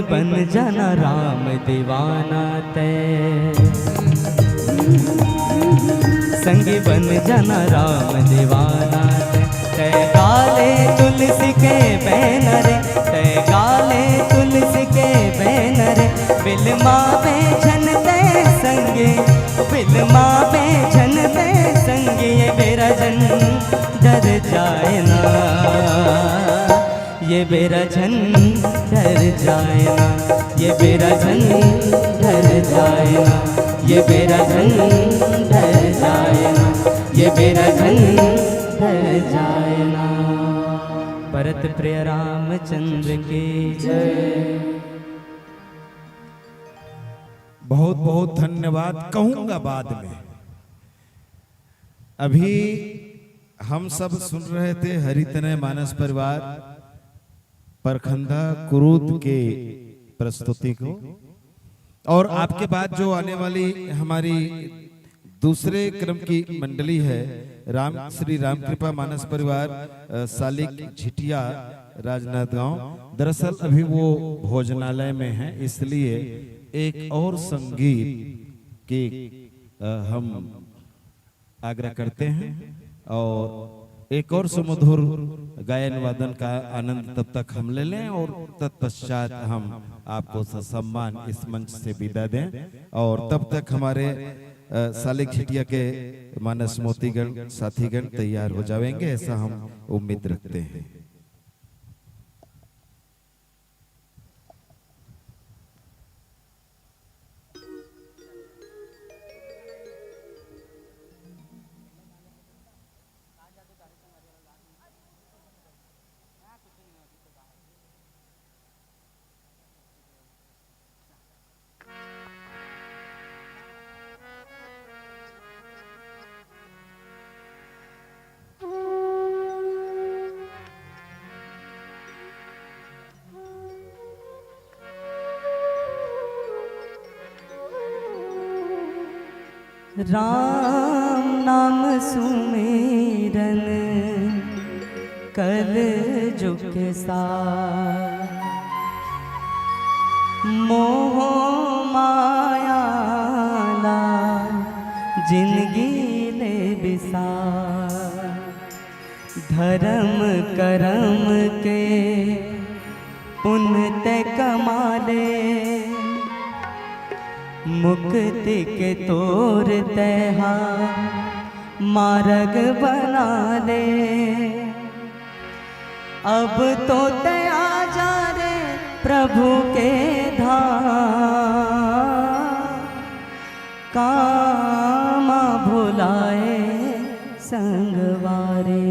बन जाना राम दीवाना तै, संगी बन जाना राम दीवाना तै। तै गाले तुलसी के बैनर, तै गाले तुलसी के बैनर, बिलमा बेझन तै संगी, बिलमा बेझन तै संगी, ये बेरा झन डर जाए ना। ये बेरा झन डर जाए ना, ये बेरा झन डर जाए ना, ये बेरा झन डर जाए ना, ये बेरा झन डर जाए ना। भरत प्रिय रामचंद्र की जय। बहुत बहुत धन्यवाद। कहूंगा बाद में। अभी हम सब सुन रहे थे हरितनय मानस परिवार परखंदा कुरूद के प्रस्तुति को, और आपके बाद जो आने वाली हमारी दूसरे क्रम की मंडली है, राम श्री रामकृपा मानस परिवार, अ, सालिक झिटिया, राजनांदगांव। दरअसल अभी वो भोजनालय में है, इसलिए एक और संगीत की, अ, हम आग्रह करते हैं और एक और सुमधुर गायन वादन का आनंद तब तक हम ले लें और तत्पश्चात हम आपको ससम्मान इस मंच से विदा दें। और तब तक हमारे, अ, सालिक झिटिया के मानस मोतीगण साथीगण तैयार हो जाएंगे, ऐसा हम उम्मीद रखते हैं। राम नाम सुमिरन कल जुग सार। मोह माया ला जिनगी ले बिसार। धरम करम के पुन तै कमा ले, मुक्ति के तोर तै हा मारग बना ले। अब तो तै आ जा रे प्रभु के धाम, कामा भुलाए संगवारी।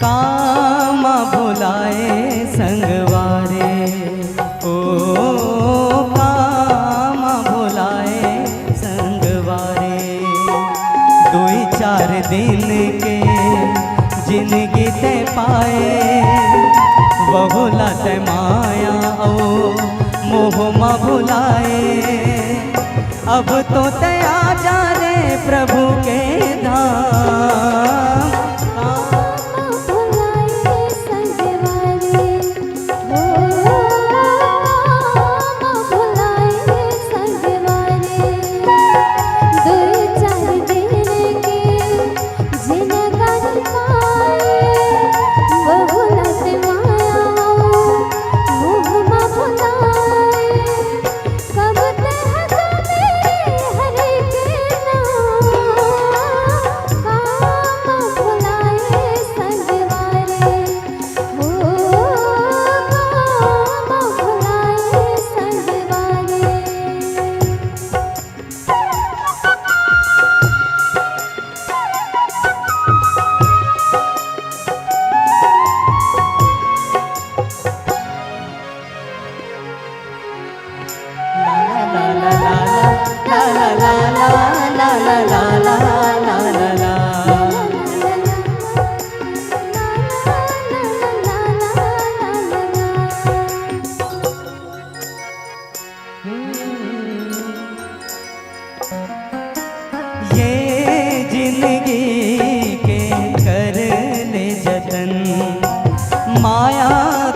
कामा भुलाए संगवारी, ओ कामा भुलाए संगवारी। दुई चार दिन के जिनगी तै पाए, वहू ला तै माया अउ मोह मा भुलाए। अब तो तै आ जा रे प्रभु के धाम।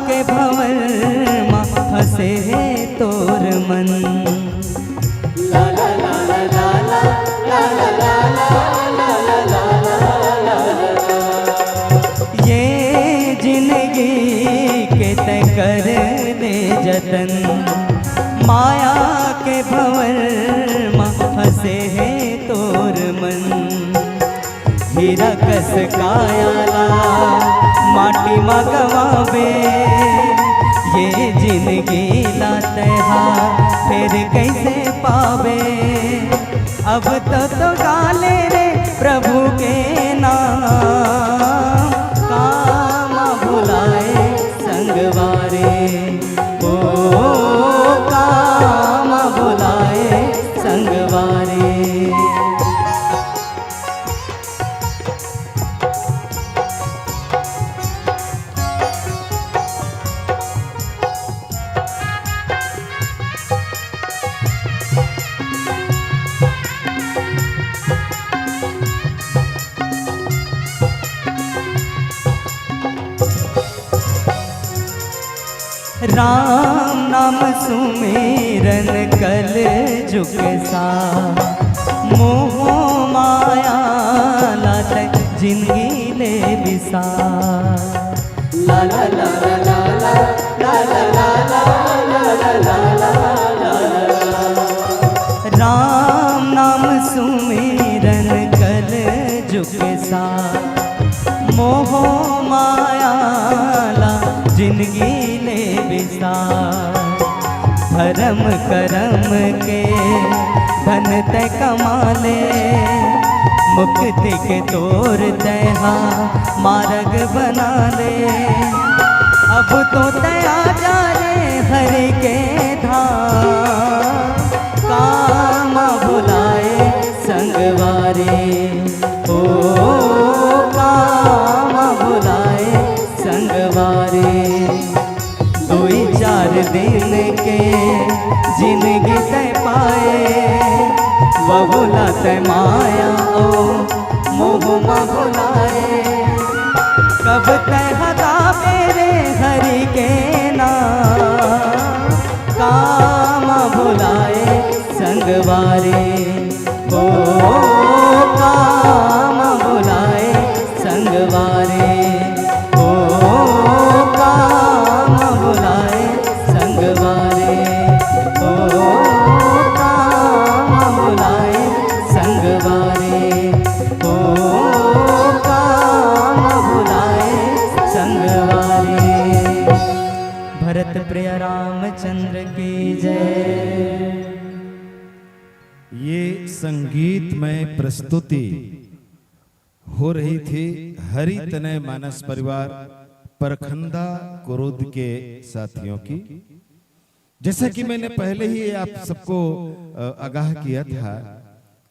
के भंवर मा फंसे हे तोर मन। ये जिंदगी के तैं कर ले जतन, माया के भंवर मा फंसे हे तोर मन। हीरा कस काया ला माटी मा गंवाबे, ये जिंदगी ला तैं हा फेर कइसे पाबे? अब तो, तो गा ले रे प्रभु के नाम, काम भुलाए संगवारी, ओ काम भुलाए संगवारी। राम नाम सुमिरन कल जुग सा, मोह माया ला तैं जिंदगी ले बिसा। ला ला ला ला ला ला ला ला ला ला ला ला ला ला ला। राम नाम सुमिरन कल जुग सा, मोह माया ला जिंदगी ले बिसा। धरम करम के धन तैं कमा ले, मुक्ति के तोर तैं हा मारग बना ले। अब तो तैं आ जा रे हरि के धाम, काम भुलाए संगवारी, ओ काम भुलाए संगवारी। दुई चार दिन के जिंदगी तैं पाए, वहू ला तैं माया ओ मोह मा भुलाए। कब तैं हा गाबे रे हरि के नाम, काम भुलाए संगवारी, ओ काम भुलाए संगवारी, ओ काम भुलाए संगवारी, ओ काम भुलाए संगवारी, ओ काम भुलाए संगवारी। भरत प्रिय रामचंद्र की जय। ये संगीतमय प्रस्तुति हो रही थी हरि तनय मानस परिवार परखंदा कुरुद के साथियों की। जैसा कि मैंने पहले ही आप सबको, अ, आगाह किया था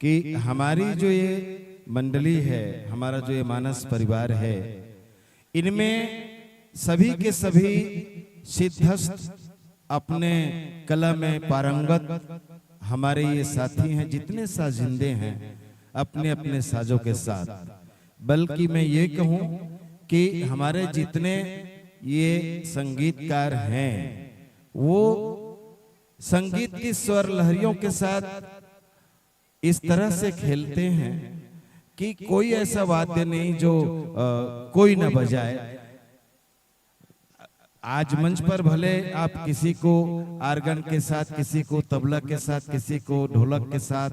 कि हमारी जो ये मंडली है, हमारा जो ये मानस परिवार है, इनमें सभी के सभी सिद्धस्थ, अपने कला में पारंगत हमारे ये साथी हैं, जितने साजिंदे हैं अपने अपने साजों के साथ। बल्कि मैं ये कहूँ कि हमारे जितने ये संगीतकार हैं, वो संगीत की स्वर लहरियों के साथ इस तरह से खेलते हैं कि कोई ऐसा वाद्य नहीं जो, अ, कोई ना बजाए। आज मंच पर भले आप किसी को आर्गन के साथ, किसी को तबला के साथ, किसी को ढोलक के साथ,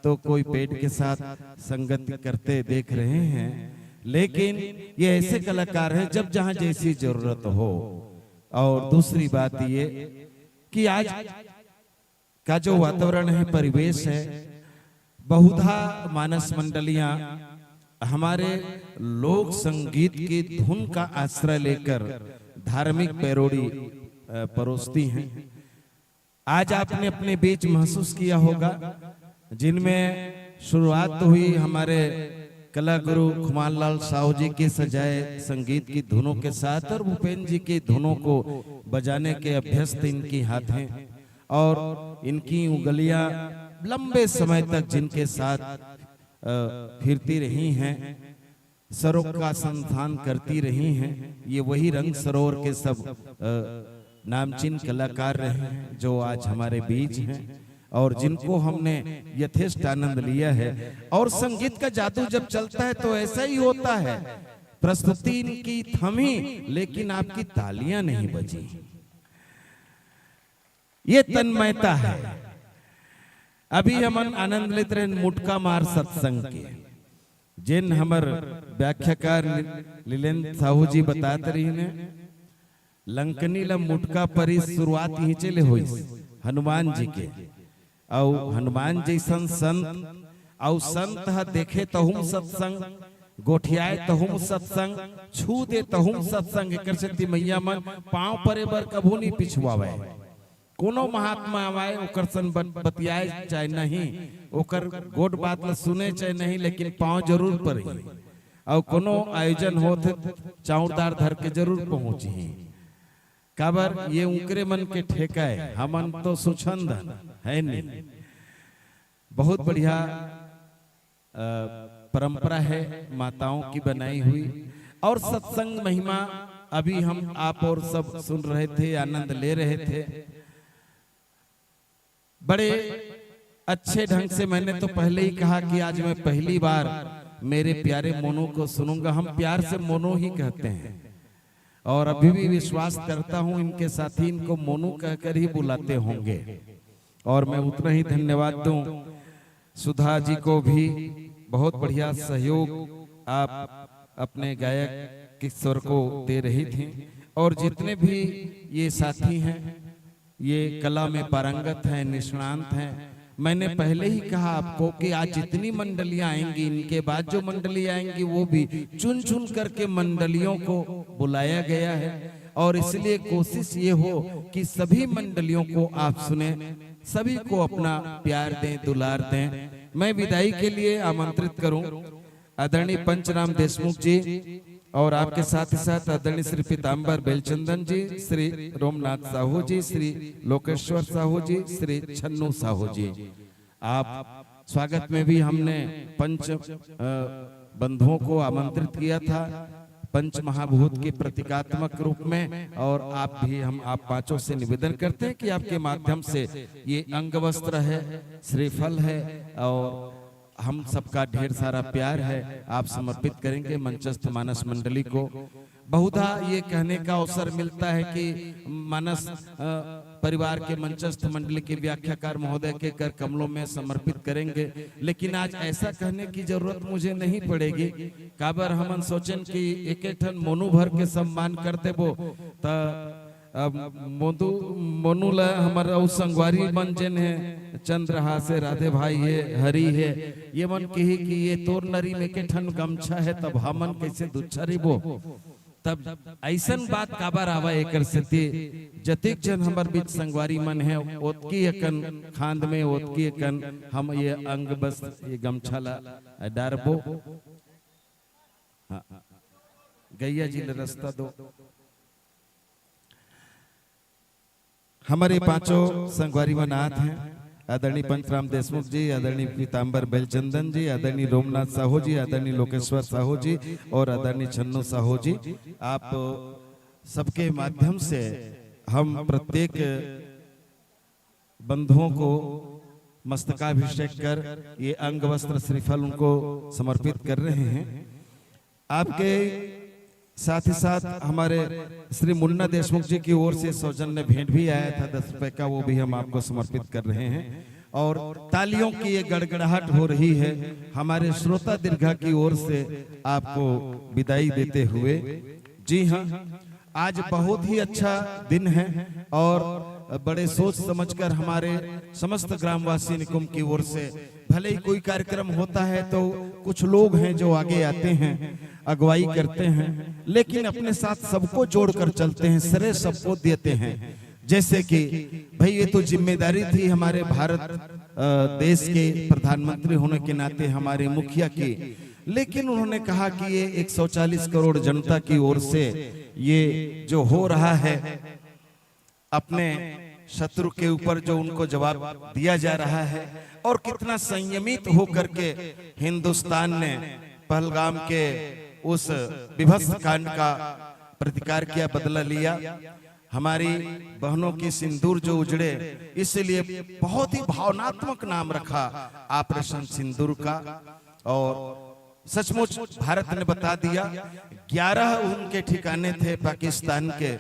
तो कोई पैड के साथ संगत करते देख रहे हैं, लेकिन ये ऐसे कलाकार हैं जब जहाँ जैसी जरूरत हो। और दूसरी बात ये कि आज का जो वातावरण है, परिवेश है, बहुधा मानस मंडलियां हमारे लोक संगीत की धुन का आश्रय लेकर धार्मिक पैरोडी, अ, परोसती हैं। आज आपने अपने बीच महसूस किया होगा, जिनमें शुरुआत तो हुई हमारे कला गुरु खुमान लाल साहू जी के सजाए संगीत की धुनों के साथ और भूपेन जी की धुनों को बजाने के अभ्यस्त इनकी हाथ हैं। और इनकी उंगलियां लंबे समय तक जिनके साथ, अ, फिरती रही हैं, सरों का संधान करती रही हैं। ये वही रंग सरोवर के सब, अ, नामचीन कलाकार रहे हैं जो आज हमारे बीच हैं और जिनको हमने यथेष्ट आनंद लिया है। और संगीत का जादू जब चलता है तो ऐसा ही होता है, प्रस्तुति इनकी थमी लेकिन आपकी तालियां नहीं बजी। ये तन्मयता है। अभी हमन आनंद लेत रहेन मुटका मार सत्संग के, जेन हमर व्याख्याकार लीलेंद्र साहू जी बतात रहिन हे, लंकनी ला मुटका परिस शुरुआत इहिंचे ले होइस हनुमान जी के। अउ हनुमान जइसन संत, अउ संत ह देखे तहूम सत्संग, गोठियाए तहूम सत्संग, छू दे तहूम सत्संग। एकर सेती मइया मन पांव परे बर कभू नहीं पिछुआवय। कोनो महात्मा आवय, ओकर सन बत-, बतियाए चाहे नहीं, ओकर गोठ बात ल सुने चाहे नहीं, लेकिन पांव जरूर परही। अउ कोनो आयोजन होत हे, चाउर दार धर के जरूर पहुंचही। काबर ये उंकरे मन के ठेका हे, हमन तो सुछंदन हे नहीं। बहुत बढ़िया, अ, परंपरा है माताओं की बनाई हुई। और सत्संग महिमा अभी हम आप और सब सुन रहे थे, आनंद ले रहे थे। बड़े अच्छे ढंग से, मैंने तो पहले ही कहा कि आज मैं पहली बार मेरे प्यारे मोनू को सुनूंगा। हम प्यार से मोनू ही कहते हैं और अभी भी विश्वास करता हूं इनके साथी इनको मोनू कहकर ही बुलाते होंगे। और मैं उतना ही धन्यवाद दूं सुधा जी को भी, बहुत बढ़िया सहयोग आप अपने गायक किशोर को दे रही थी। और जितने भी ये साथी हैं, ये कला में पारंगत हैं, निष्णांत हैं, मैंने पहले ही कहा आपको कि आज जितनी मंडलियां आएंगी, इनके बाद जो मंडली आएंगी, वो भी चुन चुन करके मंडलियों को बुलाया गया है। और इसलिए कोशिश ये हो कि सभी मंडलियों को आप सुने, सभी को अपना प्यार दें, दुलार दें। मैं विदाई के लिए आमंत्रित करूं आदरणीय पंचराम देशमुख जी और आपके साथ ही साथ आदरणीय श्री पीताम्बर बेलचंदन जी, श्री रोमनाथ साहू जी, श्री लोकेश्वर साहू जी, श्री छन्नू साहू जी। आप स्वागत में भी हमने पंच, अ, बंधुओं को आमंत्रित किया था पंच महाभूत के प्रतीकात्मक रूप में, और आप भी, हम आप पांचों से निवेदन करते हैं कि आपके माध्यम से ये अंग वस्त्र है, श्रीफल है और हम सबका ढेर सारा प्यार है, आप समर्पित करेंगे मंचस्थ मानस मंडली को। बहुधा ये कहने का अवसर मिलता है कि मानस, अ, परिवार के मंचस्थ मंडली के व्याख्याकार महोदय के कर कमलों में समर्पित करेंगे, लेकिन आज ऐसा कहने की जरूरत मुझे नहीं पड़ेगी। काबर हमन सोचेन कि एके ठन मोनू भर के सम्मान कर देबो, त अब मोदू, मोनू ला हमर अउ संगवारी मन जेन हे, चंद्रहास हे, राधे भाई हे, हरि हे, ये मन कही कि ये तोर नरी में के ठन गमछा हे, तब हमन कैसे दुच्छा रहिबो? तब ऐसन बात काबर आवा? एकर सेती जतिक जन हमर बीच संगवारी मन हे, ओतकी अकन खांद में, ओतकी अकन हम ये अंग बस्त्र, ये गमछा ला डारबो। हाँ, गैया जी ले रास्ता दो। हमर ये पांचों संगवारी मन आत हैं, आदरणीय पंचराम देशमुख जी, आदरणीय पीताम्बर बेलचंदन जी, आदरणीय रोमनाथ साहू जी, आदरणीय लोकेश्वर साहू जी और आदरणीय छन्नू साहू जी। आप सबके माध्यम से हम प्रत्येक बंधुओं को मस्तकाभिषेक कर ये अंग वस्त्र श्रीफल उनको समर्पित कर रहे हैं। आपके साथ ही साथ हमारे श्री मुन्ना देशमुख जी की ओर से सौजन्य भेंट भी आया था दस रुपए का, वो भी हम आपको समर्पित कर रहे हैं। और तालियों की ये गड़गड़ाहट हो रही है हमारे श्रोता दीर्घा की ओर से आपको विदाई देते हुए। जी हाँ, आज बहुत ही अच्छा दिन है और बड़े सोच समझकर हमारे समस्त ग्रामवासी निकुम की ओर से भले ही कोई कार्यक्रम होता है तो कुछ लोग हैं जो आगे आते हैं, अगुवाई करते हैं, लेकिन अपने साथ सबको जोड़कर चलते हैं, श्रेय सबको देते हैं। जैसे कि भाई, ये तो जिम्मेदारी थी हमारे भारत, अ, देश के प्रधानमंत्री होने के नाते हमारे मुखिया की, लेकिन उन्होंने कहा कि ये एक सौ चालीस करोड़ जनता की ओर से ये जो हो रहा है, अपने शत्रु के ऊपर जो उनको जवाब दिया जा रहा है और कितना संयमित होकर के हिंदुस्तान ने पहलगाम के उस विभत्स कांड का प्रतिकार किया, बदला लिया। हमारी बहनों की सिंदूर जो उजड़े, इसलिए बहुत ही भावनात्मक नाम रखा ऑपरेशन सिंदूर का। और सचमुच भारत ने बता दिया, ग्यारह उनके ठिकाने थे पाकिस्तान के,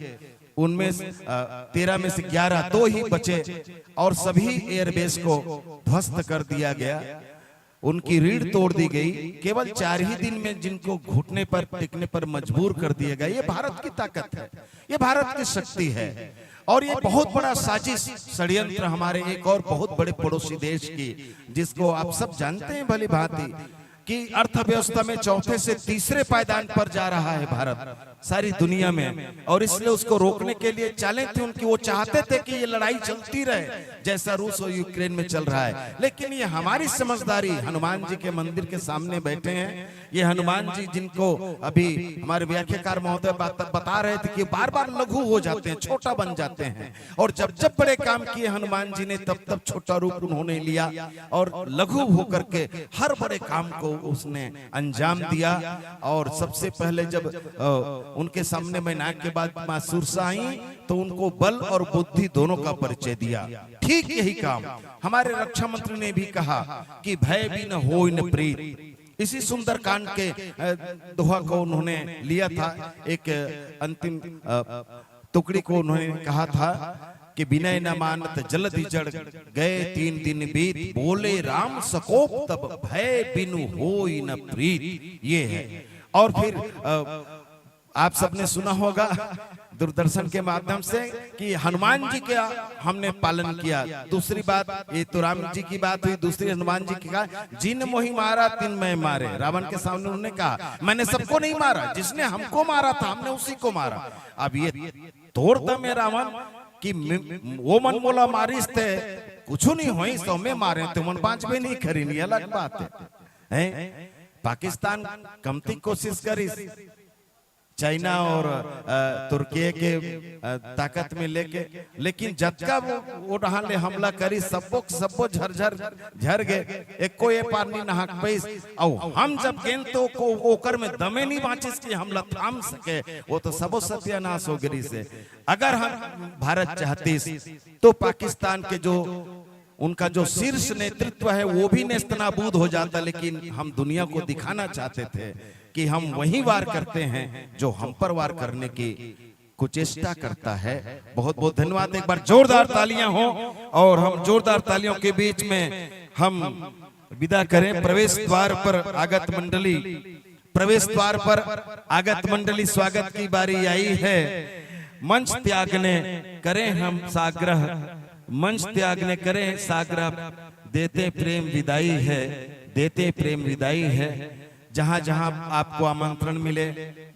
उनमें से, अ, तेरह में से ग्यारह, दो ही बचे और सभी एयरबेस को ध्वस्त कर दिया गया। उनकी रीढ़ तोड़ दी गई। केवल चार ही दिन में जिनको घुटने पर टिकने पर मजबूर कर दिया गया, ये भारत की ताकत है, ये भारत की शक्ति है। और ये बहुत बड़ा साजिश, षड्यंत्र हमारे एक और बहुत बड़े पड़ोसी देश की, जिसको आप सब जानते हैं भली भांति, कि अर्थव्यवस्था में चौथे से तीसरे पायदान पर जा रहा है भारत सारी दुनिया में, और इसलिए उसको रोकने के लिए चालें थी उनकी। वो चाहते थे कि ये लड़ाई चलती रहे, जैसा रूस और यूक्रेन में चल रहा है, लेकिन ये हमारी समझदारी, हनुमान जी के मंदिर के सामने बैठे हैं ये हनुमान जी, जिनको अभी हमारे व्याख्याकार महोदय बात बता रहे थे कि बार बार लघु हो जाते हैं, छोटा बन जाते हैं, और जब जब बड़े काम किए हनुमान जी ने, तब तब छोटा रूप उन्होंने लिया और लघु होकर के हर बड़े काम को उसने अंजाम दिया। और सबसे पहले जब, अ, उनके सामने मैनाक के बाद माँ सुरसा आई, तो उनको बल और बुद्धि दोनों का परिचय दिया। ठीक यही काम हमारे रक्षा मंत्री ने भी कहा कि भय बिन होय न प्रीत। इसी सुंदरकांड के, अ, दोहा को उन्होंने लिया था, एक, अ, अंतिम, अ, टुकड़ी को उन्होंने कहा था कि विनय न मानत जलधि जड़, गए तीन दिन बीत, बोले राम सकोप तब, भय बिनु होय न प्रीत। ये है। और फिर, अ, आप सबने सुना होगा दूरदर्शन के माध्यम से कि हनुमान जी का हमने पालन किया। दूसरी बात, ये तो राम जी की बात हुई, दूसरी हनुमान जी की कहा, "जिन मोहि मारा तिन मैं मारे।" रावण के सामने उन्होंने कहा, "मैंने सबको नहीं मारा, जिसने हमको मारा था, हमने उसी को मारा।" अब ये तोड़ दमे रावण कि मैं, वो मन मोला मारिस ते कुछ नहीं होइस, तो मैं मारे तो मन बांचबे नहीं करिन, ये अलग बात है। हैं? पाकिस्तान कमती कोशिश करिस, चाइना और, अ, तुर्की के, अ, ताकत में लेके, लेकिन जतका वो, वो डहान ले हमला करी, सब्बो, सब्बो झरझर, झर गए, एको ये पार नहीं नहाक पाइस। और हम जब गेंद तो को, ओकर में दमे नहीं बांचिस कि हमला थाम सके, वो तो सबो सत्यानाश हो गई से। अगर हम भारत चाहतीस, तो पाकिस्तान के जो उनका जो शीर्ष नेतृत्व है, वो भी नेस्तनाबूद हो जाता, लेकिन हम दुनिया को दिखाना चाहते थे कि हम वही वार करते हैं जो हम पर वार करने की कुचेष्टा करता है। बहुत बहुत धन्यवाद, एक बार जोरदार तालियां हो। और हम जोरदार तालियों के बीच में हम विदा करें। प्रवेश द्वार पर आगत मंडली, प्रवेश द्वार पर आगत मंडली, स्वागत की बारी आई है। मंच त्यागने करें हम साग्रह, मंच त्यागने करें साग्रह, देते प्रेम विदाई है, देते प्रेम विदाई है। जहां जहां आपको आमंत्रण मिले,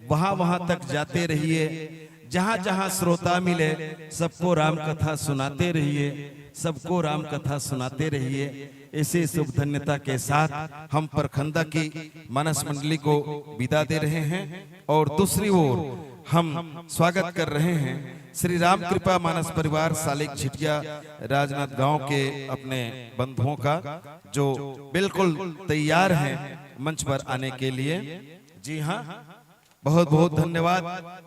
वहां वहां तक जाते रहिए। जहां जहां श्रोता मिले, सबको राम कथा सुनाते रहिए, सबको राम कथा सुनाते रहिए। इसी शुभ धन्यता के साथ हम प्रखंडा की मानस मंडली को विदा दे रहे हैं और दूसरी ओर हम स्वागत कर रहे हैं श्री राम कृपा मानस परिवार सालिक झिटिया राजनांदगांव के अपने बंधुओं का, जो बिल्कुल तैयार हैं मंच पर आने के लिए। जी हाँ, बहुत बहुत धन्यवाद।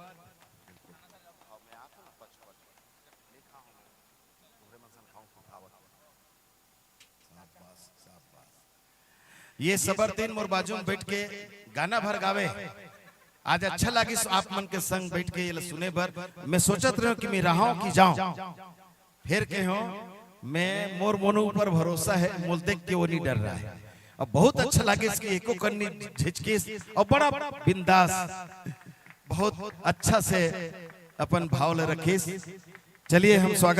ये सबर दिन मोर बाजू में बैठ के गाना भर गावे। आज अच्छा लागिस आप मन के संग बैठ के ये ला सुने बर। मैं सोचत रहे कि मैं रहा हूं कि जाऊं, फिर कहे हो, मैं, मोर मोनू ऊपर भरोसा है, मोला देख के वो नहीं डर रहा है। अब बहुत अच्छा लागिस कि एको कन्नी झिझकिस और बड़ा बिंदास, बहुत अच्छा से अपन भाव ले रखिस। चलिए हम स्वागत